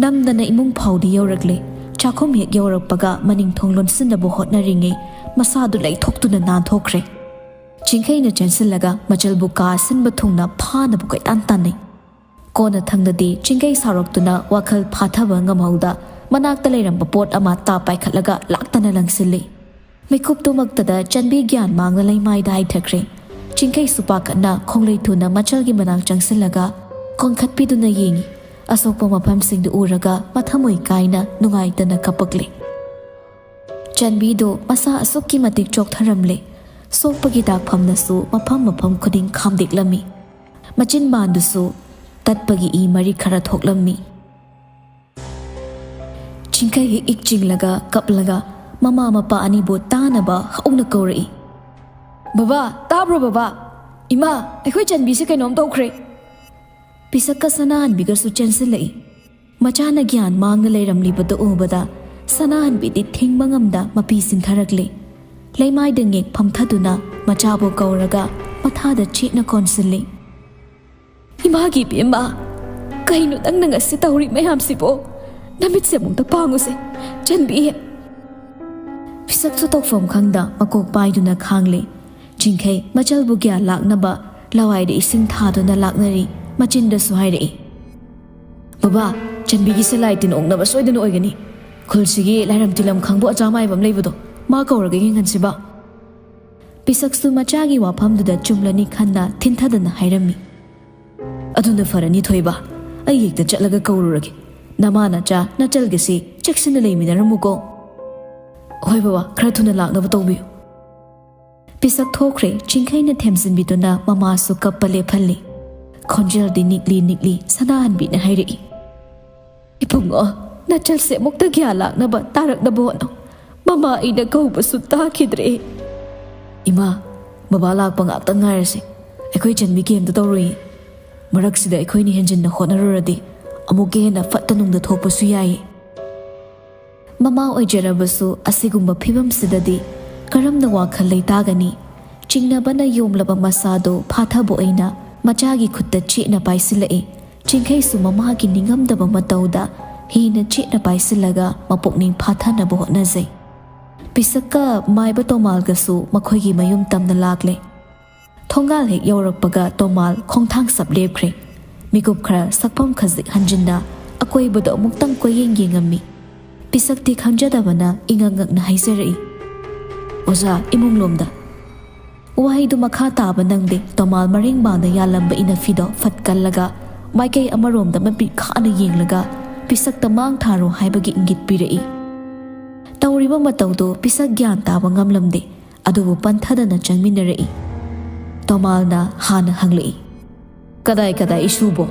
ꯅꯝꯗꯅ ꯏꯃꯨꯡ ꯐꯥꯎꯗꯤ ꯌꯧꯔꯛꯂꯦ꯫ ꯆꯥꯛꯈꯨꯝ ꯍꯦꯛ ꯌꯧꯔꯛꯄꯒ ꯃꯅꯤꯡ ꯊꯣꯡ ꯂꯣꯟꯁꯤꯟꯅꯕ ꯍꯣꯠꯅꯔꯤꯉꯩ ꯃꯁꯥꯗꯨ ꯂꯩꯊꯣꯛꯇꯨꯅ ꯅꯥꯟꯊꯣꯛꯈ꯭ꯔꯦ꯫ ꯆꯤꯡꯈꯩꯅ ꯆꯦꯟꯁꯤꯜꯂꯒ ꯃꯆꯜꯕꯨ ꯀꯥ ꯑꯁꯤꯟꯕ ꯊꯨꯡꯅ ꯐꯥꯅꯕ ꯀꯣꯏꯇꯥꯟ ꯇꯥꯟꯅꯩ꯫ ꯀꯣꯟꯅ ꯊꯪꯗꯗꯤ ꯆꯤꯡꯈꯩ ꯁꯥꯎꯔꯛꯇꯨꯅ ꯋꯥꯈꯜ ꯐꯥꯊꯕ ꯉꯝꯍꯧꯗ ꯃꯅꯥꯛꯇ ꯂꯩꯔꯝꯕ ꯄꯣꯠ ꯑꯃ ꯇꯥꯞ ꯄꯥꯏꯈꯠꯂꯒ ꯂꯥꯛꯇꯅ ꯂꯪꯁꯤꯜꯂꯤ꯫ ꯃꯤꯀꯨꯞꯇꯨꯃꯛꯇꯗ ꯆꯟꯕꯤ ꯒ꯭ꯌꯥꯟ ꯃꯥꯡꯅ ꯂꯩꯃꯥꯏꯗ ꯍꯥꯏꯊꯈ꯭ꯔꯦ꯫ ꯆꯤꯡꯈꯩꯁꯨ ꯄꯥꯈꯠꯅ ꯈꯣꯡꯂꯩ ꯊꯨꯅ ꯃꯆꯜꯒꯤ ꯃꯅꯥꯛ ꯆꯪꯁꯤꯜꯂꯒ ꯀꯣꯟꯈꯠꯄꯤꯗꯨꯅ ꯌꯦꯡꯉꯤ꯫ ꯑꯁꯣꯛꯄ ꯃꯐꯝꯁꯤꯡꯗꯨ ꯎꯔꯒ ꯃꯊꯃꯣꯏ ꯀꯥꯏꯅ ꯅꯨꯡꯉꯥꯏꯇꯅ ꯀꯞꯄꯛꯂꯦ꯫ ꯆꯟꯕꯤꯗꯨ ꯃꯁꯥ ꯑꯁꯨꯛꯀꯤ ꯃꯇꯤꯛ ꯆꯣꯛꯊꯔꯝꯂꯦ꯫ ꯁꯣꯛꯄꯒꯤ ꯗꯥꯛꯐꯝꯅꯁꯨ ꯃꯐꯝ ꯃꯐꯝ ꯈꯨꯗꯤꯡ ꯈꯥꯝꯗꯦꯛꯂꯝꯃꯤ꯫ ꯃꯆꯤꯟꯕꯥꯟꯗꯨꯁꯨ ꯇꯠꯄꯒꯤ ꯏ ꯃꯔꯤꯛ ꯈꯔ ꯊꯣꯛꯂꯝꯃꯤ꯫ ꯆꯤꯡꯈꯩ ꯍꯤꯛ ꯍꯤꯛ ꯆꯤꯡꯂꯒ ꯀꯞꯂꯒ ꯃꯃꯥ ꯃꯄꯥ ꯑꯅꯤꯕꯨ ꯇꯥꯅꯕ ꯍꯧꯅ ꯀꯧꯔꯛꯏ꯫ "ꯕꯕꯥ, ꯇꯥꯕ꯭ꯔꯣ ꯕꯕꯥ? ꯏꯃꯥ, ꯑꯩꯈꯣꯏ ꯆꯟꯕꯤꯁꯦ ꯀꯩꯅꯣꯝ ꯇꯧꯈ꯭ꯔꯦ!" ꯄꯤꯁꯛꯀ ꯁꯅꯥꯍꯟꯕꯤꯒꯁꯨ ꯆꯦꯟꯁꯤꯜꯂꯛꯏ꯫ ꯃꯆꯥꯅ ꯒ꯭ꯌꯥꯟ ꯃꯥꯡꯅ ꯂꯩꯔꯝꯂꯤꯕꯗꯨ ꯎꯕꯗ ꯁꯅꯥꯍꯟꯕꯤꯗꯤ ꯊꯤꯡꯕ ꯉꯝꯗ ꯃꯄꯤ ꯁꯤꯟꯊꯔꯛꯂꯦ꯫ ꯂꯩꯃꯥꯏꯗ ꯉꯦꯛ ꯐꯝꯊꯗꯨꯅ ꯃꯆꯥꯕꯨ ꯀꯧꯔꯒ ꯃꯊꯥꯗ ꯆꯦꯠꯅ ꯀꯣꯟꯁꯤꯜꯂꯤ꯫ "ꯏꯃꯥꯒꯤ ꯏꯕꯦꯝꯃ, ꯀꯩꯅꯣ ꯅꯪꯅ ꯉꯁꯤ ꯇꯧꯔꯤ ꯃꯌꯥꯝꯁꯤꯕꯣ? ꯅꯃꯤꯠꯁꯦ ꯑꯃꯨꯛꯇ ꯄꯥꯡꯉꯨꯁꯦ, ꯆꯟꯕꯤ!" ꯄꯤꯁꯛꯁꯨ ꯇꯧꯐꯝ ꯈꯪꯗ ꯃꯀꯣꯛ ꯄꯥꯏꯗꯨꯅ ꯈꯥꯡꯂꯦ꯫ ꯆꯤꯡꯈꯩ ꯃꯆꯜꯕꯨ ꯒ꯭ꯌꯥꯟ ꯂꯥꯛꯅꯕ ꯂꯋꯥꯏꯗ ꯏꯁꯤꯡ ꯊꯥꯗꯨꯅ ꯂꯥꯛꯅꯔꯤ꯫ ꯃꯆꯤꯟꯗꯁꯨ ꯍꯥꯏꯔꯛꯏ, "ꯕꯕꯥ, ꯆꯟꯕꯤꯒꯤ ꯁꯂꯥꯏ ꯇꯤꯟ ꯑꯣꯛꯅꯕ ꯁꯣꯏꯗꯅ ꯑꯣꯏꯒꯅꯤ꯫ ꯈꯨꯜꯁꯤꯒꯤ ꯂꯥꯏꯔꯝ ꯇꯤꯂꯝ ꯈꯪꯕ ꯑꯣꯖꯥ ꯃꯥꯏꯕ ꯑꯃ ꯂꯩꯕꯗꯣ, ꯃꯥ ꯀꯧꯔꯒ ꯌꯦꯡꯍꯟꯁꯤꯕ?" ꯄꯤꯁꯛꯁꯨ ꯃꯆꯥꯒꯤ ꯋꯥꯐꯝꯗꯨꯗ ꯆꯨꯝꯂꯅꯤ ꯈꯟꯅ ꯊꯤꯟꯊꯗꯅ ꯍꯥꯏꯔꯝꯃꯤ꯫ "ꯑꯗꯨꯅ ꯐꯔꯅꯤ ꯊꯣꯏꯕ, ꯑꯩ ꯍꯦꯛꯇ ꯆꯠꯂꯒ ꯀꯧꯔꯨꯔꯒꯦ꯫ ꯅꯃꯥ ꯅꯆꯥ ꯅꯆꯜꯒꯁꯤ ꯆꯦꯛꯁꯤꯟꯅ ꯂꯩꯃꯤꯟꯅꯔꯝꯃꯨꯀꯣ꯫" "ꯍꯣꯏ ꯕꯕꯥ, ꯈꯔ ꯊꯨꯅ ꯂꯥꯛꯅꯕ ꯇꯧꯕꯤꯌꯨ꯫" ꯄꯤꯁꯛ ꯊꯣꯛꯈ꯭ꯔꯦ꯫ ꯆꯤꯡꯈꯩꯅ ꯊꯦꯝꯖꯤꯟꯕꯤꯗꯨꯅ ꯃꯃꯥꯁꯨ ꯀꯞꯄ ꯂꯦꯞꯍꯜꯂꯤ꯫ ꯈꯣꯟꯖꯦꯜꯗꯤ ꯅꯤꯛꯂꯤ ꯅꯤꯛꯂꯤ ꯁꯅꯥꯍꯟꯕꯤꯅ ꯍꯥꯏꯔꯛꯏ, "ꯏꯕꯨꯡꯉꯣ, ꯅꯆꯜꯁꯦ ꯑꯃꯨꯛꯇ ꯒ꯭ꯌꯥꯟ ꯂꯥꯛꯅꯕ ꯇꯥꯔꯛꯅꯕ ꯍꯣꯠꯅꯧ꯫ ꯃꯃꯥ ꯑꯩꯅ ꯀꯧꯕꯁꯨ ꯇꯥꯈꯤꯗ꯭ꯔꯦ꯫" "ꯏꯃꯥ, ꯕꯕꯥ ꯂꯥꯛꯄ ꯉꯥꯛꯇ ꯉꯥꯏꯔꯁꯦ꯫ ꯑꯩꯈꯣꯏ ꯆꯟꯕꯤ ꯀꯩꯝꯇ ꯇꯧꯔꯣꯏꯌꯦ꯫ ꯃꯔꯛꯁꯤꯗ ꯑꯩꯈꯣꯏꯅ ꯍꯦꯟꯖꯤꯟꯅ ꯍꯣꯠꯅꯔꯨꯔꯗꯤ ꯑꯃꯨꯛꯀ ꯍꯦꯟꯅ ꯐꯠꯇ ꯅꯨꯡꯗ ꯊꯣꯛꯄꯁꯨ ꯌꯥꯏꯌꯦ꯫" ꯃꯃꯥ ꯑꯣꯏꯖꯔꯕꯁꯨ ꯑꯁꯤꯒꯨꯝꯕ ꯐꯤꯕꯝꯁꯤꯗꯗꯤ ꯀꯔꯝꯅ ꯋꯥꯈꯜ ꯂꯩꯇꯥꯒꯅꯤ? ꯆꯤꯡꯅꯕꯅ ꯌꯣꯝꯂꯕ ꯃꯁꯥꯗꯨ ꯐꯥꯊꯕ ꯑꯣꯏꯅ ꯃꯆꯥꯒꯤ ꯈꯨꯠꯇ ꯆꯦꯠꯅ ꯄꯥꯏꯁꯤꯜꯂꯛꯏ꯫ ꯆꯤꯡꯈꯩꯁꯨ ꯃꯃꯥꯒꯤ ꯅꯤꯡꯉꯝꯗꯕ ꯃꯇꯧꯗ ꯍꯦꯟꯅ ꯆꯦꯠꯅ ꯄꯥꯏꯁꯤꯜꯂꯒ ꯃꯄꯨꯛꯅꯤꯡ ꯐꯥꯊꯅꯕ ꯍꯣꯠꯅꯖꯩ꯫ ꯄꯤꯁꯛꯀ ꯃꯥꯏꯕ ꯇꯣꯃꯥꯜꯒꯁꯨ ꯃꯈꯣꯏꯒꯤ ꯃꯌꯨꯝ ꯇꯝꯅ ꯂꯥꯛꯂꯦ꯫ ꯊꯣꯡꯒꯥꯜ ꯍꯦꯛ ꯌꯧꯔꯛꯄꯒ ꯇꯣꯃꯥꯜ ꯈꯣꯡꯊꯥꯡ ꯁꯞ ꯂꯦꯞꯈ꯭ꯔꯦ꯫ ꯃꯤꯀꯨꯞ ꯈꯔ ꯁꯛꯐꯝ ꯈꯖꯤꯛ ꯍꯟꯖꯤꯟꯅ ꯑꯀꯣꯏꯕꯗ ꯑꯃꯨꯛꯇꯪ ꯀꯣꯏꯌꯦꯡ ꯌꯦꯡꯉꯝꯃꯤ꯫ ꯄꯤꯁꯛꯇꯤ ꯈꯪꯖꯗꯕꯅ ꯏꯉꯛ ꯉꯛꯅ ꯍꯥꯏꯖꯔꯛꯏ, "ꯑꯣꯖꯥ, ꯏꯃꯨꯡꯂꯣꯝꯗ꯫" ꯋꯥꯍꯩꯗꯨ ꯃꯈꯥ ꯇꯥꯕ ꯅꯪꯗꯦ꯫ ꯇꯣꯃꯥꯜ ꯃꯔꯦꯡꯕꯥꯡꯗ ꯌꯥꯜꯂꯝꯕ ꯏꯅꯐꯤꯗꯣ ꯐꯠ ꯀꯜꯂꯒ ꯃꯥꯏꯀꯩ ꯑꯃꯔꯣꯝꯗ ꯃꯃꯤꯠ ꯈꯥꯅ ꯌꯦꯡꯂꯒ ꯄꯤꯁꯛꯇ ꯃꯥꯡ ꯊꯥꯔꯣ ꯍꯥꯏꯕꯒꯤ ꯏꯪꯒꯤꯠ ꯄꯤꯔꯛꯏ꯫ ꯇꯧꯔꯤꯕ ꯃꯇꯧꯗꯨ ꯄꯤꯁꯛ ꯒ꯭ꯌꯥꯟ ꯇꯥꯕ ꯉꯝꯂꯝꯗꯦ꯫ ꯑꯗꯨꯕꯨ ꯄꯟꯊꯗꯅ ꯆꯪꯃꯤꯟꯅꯔꯛꯏ꯫ ꯇꯣꯃꯥꯜꯅ ꯍꯥꯟꯅ ꯍꯪꯂꯛꯏ, "ꯀꯗꯥꯏ ꯀꯗꯥꯏ ꯏꯁꯨꯕꯣ?"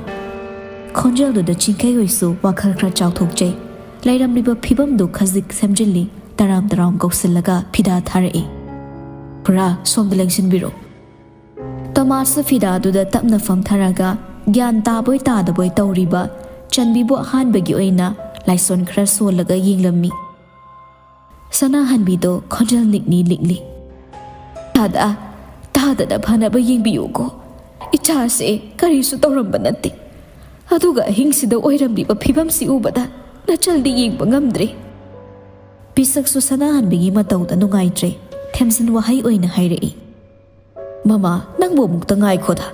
ꯈꯣꯟꯖꯦꯜꯗꯨꯗ ꯆꯤꯡꯈꯩ ꯍꯣꯏꯁꯨ ꯋꯥꯈꯜ ꯈꯔ ꯆꯥꯎꯊꯣꯛꯆꯩ꯫ ꯂꯩꯔꯝꯂꯤꯕ ꯐꯤꯕꯝꯗꯨ ꯈꯖꯤꯛ ꯁꯦꯝꯖꯤꯜꯂꯤ꯫ ꯇꯔꯥꯝ ꯇꯔꯥꯝ ꯀꯧꯁꯤꯜꯂꯒ ꯐꯤꯗꯥ ꯊꯥꯔꯛꯏ꯫ "ꯈꯨꯔꯥ, ꯁꯣꯝꯗ ꯂꯦꯡꯁꯤꯟꯕꯤꯔꯣ꯫" ꯇꯣꯃꯥꯁꯁꯨ ꯐꯤꯗꯥꯗꯨꯗ ꯇꯞꯅ ꯐꯝꯊꯔꯒ ꯒ꯭ꯌꯥꯟ ꯇꯥꯕꯣꯏ ꯇꯥꯗꯕꯣꯏ ꯇꯧꯔꯤꯕ ꯆꯟꯕꯤꯕꯨ ꯑꯍꯥꯟꯕꯒꯤ ꯑꯣꯏꯅ ꯂꯥꯏꯁꯣꯟ ꯈꯔ ꯁꯣꯜꯂꯒ ꯌꯦꯡꯂꯝꯃꯤ꯫ ꯁꯅꯥꯍꯟꯕꯤꯗꯣ ꯈꯣꯟꯖꯦꯜ ꯅꯤꯛꯅꯤ ꯅꯤꯛꯂꯤ꯫ "ꯇꯥꯗ, ꯇꯥꯗꯅ ꯐꯅꯕ ꯌꯦꯡꯕꯤꯌꯨꯀꯣ꯫ ꯏꯆꯥꯁꯦ ꯀꯔꯤꯁꯨ ꯇꯧꯔꯝꯕ ꯅꯠꯇꯦ꯫ ꯑꯗꯨꯒ ꯑꯍꯤꯡꯁꯤꯗ ꯑꯣꯏꯔꯝꯂꯤꯕ ꯐꯤꯕꯝꯁꯤ ꯎꯕꯗ ꯅꯆꯜꯗꯤ ꯌꯦꯡꯕ ꯉꯝꯗ꯭ꯔꯦ꯫" ꯄꯤꯁꯛꯁꯨ ꯁꯅꯥꯍꯟꯕꯤꯒꯤ ꯃꯇꯧꯗ ꯅꯨꯡꯉꯥꯏꯇ꯭ꯔꯦ꯫ ꯊꯦꯝꯖꯤꯟ ꯋꯥꯍꯩ ꯑꯣꯏꯅ ꯍꯥꯏꯔꯛꯏ꯫ "ꯃꯃꯥ, ꯅꯪꯕꯨ ꯑꯃꯨꯛꯇ ꯉꯥꯏꯈꯣꯗ꯫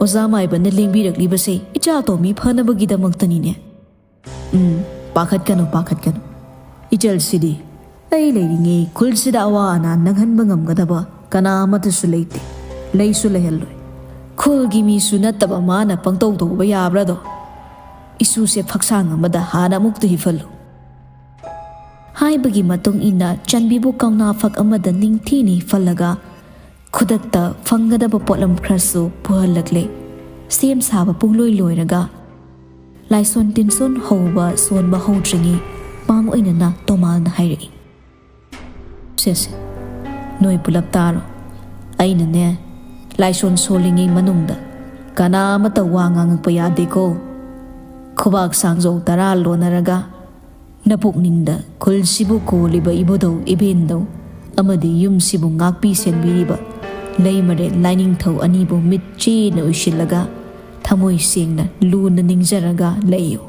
ꯑꯣꯖꯥ ꯃꯥꯏꯕꯅ ꯂꯦꯡꯕꯤꯔꯛꯂꯤꯕꯁꯦ ꯏꯆꯥ ꯇꯣꯝꯕꯤ ꯐꯅꯕꯒꯤꯗꯃꯛꯇꯅꯤꯅꯦ꯫" "ꯎꯝ, ꯄꯥꯈꯠꯀꯅꯨ, ꯄꯥꯈꯠꯀꯅꯨ꯫ ꯏꯆꯜꯁꯤꯗꯤ ꯑꯩ ꯂꯩꯔꯤꯉꯩ ꯈꯨꯜꯁꯤꯗ ꯑꯋꯥ ꯑꯅꯥ ꯅꯪꯍꯟꯕ ꯉꯝꯒꯗꯕ ꯀꯅꯥ ꯑꯃꯠꯇꯁꯨ ꯂꯩꯇꯦ꯫ ꯂꯩꯁꯨ ꯂꯩꯍꯜꯂꯣꯏ꯫ ꯈꯨꯜꯒꯤ ꯃꯤꯁꯨ ꯅꯠꯇꯕ ꯃꯥꯅ ꯄꯪꯇꯧ ꯇꯧꯕ ꯌꯥꯕ꯭ꯔꯥꯗꯣ? ꯏꯁꯨꯁꯦ ꯐꯛꯁꯥꯡ ꯑꯃꯗ ꯍꯥꯟꯅ ꯑꯃꯨꯛꯇ ꯍꯤꯞꯍꯜꯂꯨ꯫" ꯍꯥꯏꯕꯒꯤ ꯃꯇꯨꯡ ꯏꯟꯅ ꯆꯟꯕꯤꯕꯨ ꯀꯧꯅꯥ ꯐꯛ ꯑꯃꯗ ꯅꯤꯡꯊꯤꯅ ꯍꯤꯞꯍꯜꯂꯒ ꯈꯨꯗꯛꯇ ꯐꯪꯒꯗꯕ ꯄꯣꯠꯂꯝ ꯈꯔꯁꯨ ꯄꯨꯍꯜꯂꯛꯂꯦ꯫ ꯁꯦꯝ ꯁꯥꯕ ꯄꯨꯡꯂꯣꯏ ꯂꯣꯏꯔꯒ ꯂꯥꯏꯁꯣꯟ ꯇꯤꯟꯁꯣꯟ ꯍꯧꯕ ꯁꯣꯟꯕ ꯍꯧꯗ꯭ꯔꯤꯉꯩ ꯃꯥꯡ ꯑꯣꯏꯅꯅ ꯇꯣꯃꯥꯜꯅ ꯍꯥꯏꯔꯛꯏ꯫ "ꯁꯦ, ꯁꯦ, ꯅꯣꯏ ꯄꯨꯂꯞ ꯇꯥꯔꯣ꯫ ꯑꯩꯅꯅꯦ, ꯂꯥꯏꯁꯣꯟ ꯁꯣꯜꯂꯤꯉꯩ ꯃꯅꯨꯡꯗ ꯀꯅꯥ ꯑꯃꯠꯇ ꯋꯥ ꯉꯥꯡꯉꯛꯄ ꯌꯥꯗꯦꯀꯣ꯫ ꯈꯨꯕꯥꯛ ꯁꯥꯡꯖꯧ ꯇꯔꯥ ꯂꯣꯟꯅꯔꯒ ꯅꯄꯨꯛꯅꯤꯡꯗ ꯈꯨꯜꯁꯤꯕꯨ ꯀꯣꯜꯂꯤꯕ ꯏꯕꯨꯙꯧ ꯏꯕꯦꯟꯗꯧ ꯑꯃꯗꯤ ꯌꯨꯝꯁꯤꯕꯨ ꯉꯥꯛꯄꯤ ꯁꯦꯟꯕꯤꯔꯤꯕ ꯂꯩꯃꯔꯦꯜ ꯂꯥꯏꯅꯤꯡꯊꯧ ꯑꯅꯤꯕꯨ ꯃꯤꯠ ꯆꯦꯅ ꯎꯏꯁꯤꯜꯂꯒ ꯊꯃꯣꯏ ꯁꯦꯡꯅ ꯂꯨꯅ ꯅꯤꯡꯖꯔꯒ ꯂꯩꯌꯨ꯫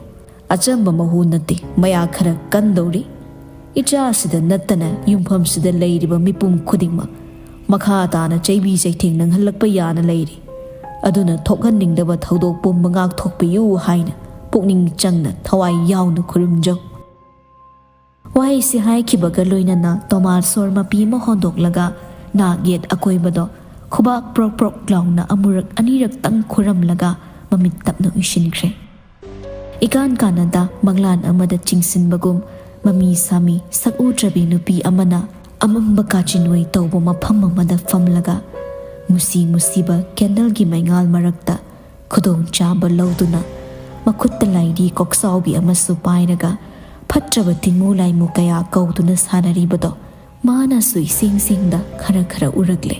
ꯑꯆꯝꯕ ꯃꯍꯨ ꯅꯠꯇꯦ, ꯃꯌꯥ ꯈꯔ ꯀꯟꯗꯧꯔꯤ꯫ ꯏꯆꯥꯁꯤꯗ ꯅꯠꯇꯅ ꯌꯨꯝꯐꯝꯁꯤꯗ ꯂꯩꯔꯤꯕ ꯃꯤꯄꯨꯝ ꯈꯨꯗꯤꯡꯃꯛ ꯃꯈꯥ ꯇꯥꯅ ꯆꯩꯕꯤ ꯆꯩꯊꯦꯡ ꯅꯪꯍꯜꯂꯛꯄ ꯌꯥꯅ ꯂꯩꯔꯤ꯫ ꯑꯗꯨꯅ ꯊꯣꯛꯍꯟꯅꯤꯡꯗꯕ ꯊꯧꯗꯣꯛ ꯄꯨꯝꯕ ꯉꯥꯛꯊꯣꯛꯄꯤꯌꯨ ꯍꯥꯏꯅ ꯄꯨꯛꯅꯤꯡ ꯆꯪꯅ ꯊꯋꯥꯏ ꯌꯥꯎꯅ ꯈꯨꯔꯨꯝꯖꯧ꯫" ꯋꯥꯍꯩꯁꯤ ꯍꯥꯏꯈꯤꯕꯒ ꯂꯣꯏꯅꯅ ꯇꯣꯃꯥꯁ ꯁꯣꯔ ꯃꯄꯤ ꯑꯃ ꯍꯣꯟꯗꯣꯛꯂꯒ ꯅꯥꯛ ꯌꯦꯠ ꯑꯀꯣꯏꯕꯗꯣ ꯈꯨꯕꯥꯛ ꯄ꯭ꯔꯣꯛ ꯄ꯭ꯔꯣꯛ ꯂꯥꯎꯅ ꯑꯃꯨꯔꯛ ꯑꯅꯤꯔꯛꯇꯪ ꯈꯨꯔꯝꯂꯒ ꯃꯃꯤꯠ ꯇꯞꯅ ꯎꯏꯁꯤꯟꯈ꯭ꯔꯦ꯫ ꯏꯀꯥꯟ ꯀꯥꯟꯅꯗ ꯃꯪꯂꯥꯟ ꯑꯃꯗ ꯆꯤꯡꯁꯤꯟꯕꯒꯨꯝ ꯃꯃꯤ ꯁꯥꯃꯤ ꯁꯛ ꯎꯗ꯭ꯔꯕꯤ ꯅꯨꯄꯤ ꯑꯃꯅ ꯑꯃꯝꯕ ꯀꯥꯆꯤꯟ ꯑꯣꯏ ꯇꯧꯕ ꯃꯐꯝ ꯑꯃꯗ ꯐꯝꯂꯒ ꯃꯨꯁꯤ ꯃꯨꯁꯤꯕ ꯀꯦꯟꯗꯜꯒꯤ ꯃꯩꯉꯥꯜ ꯃꯔꯛꯇ ꯈꯨꯗꯣꯡꯆꯥꯕ ꯂꯧꯗꯨꯅ ꯃꯈꯨꯠꯇ ꯂꯥꯏꯔꯤ ꯀꯣꯛꯆꯥꯎꯕꯤ ꯑꯃꯁꯨ ꯄꯥꯏꯔꯒ ꯐꯠꯇ꯭ꯔꯕ ꯇꯤꯡꯃꯨ ꯂꯥꯏꯃꯨ ꯀꯌꯥ ꯀꯧꯗꯨꯅ ꯁꯥꯟꯅꯔꯤꯕꯗꯣ ꯃꯥꯅꯁꯨ ꯏꯁꯤꯡꯁꯤꯡꯗ ꯈꯔ ꯈꯔ ꯎꯔꯛꯂꯦ꯫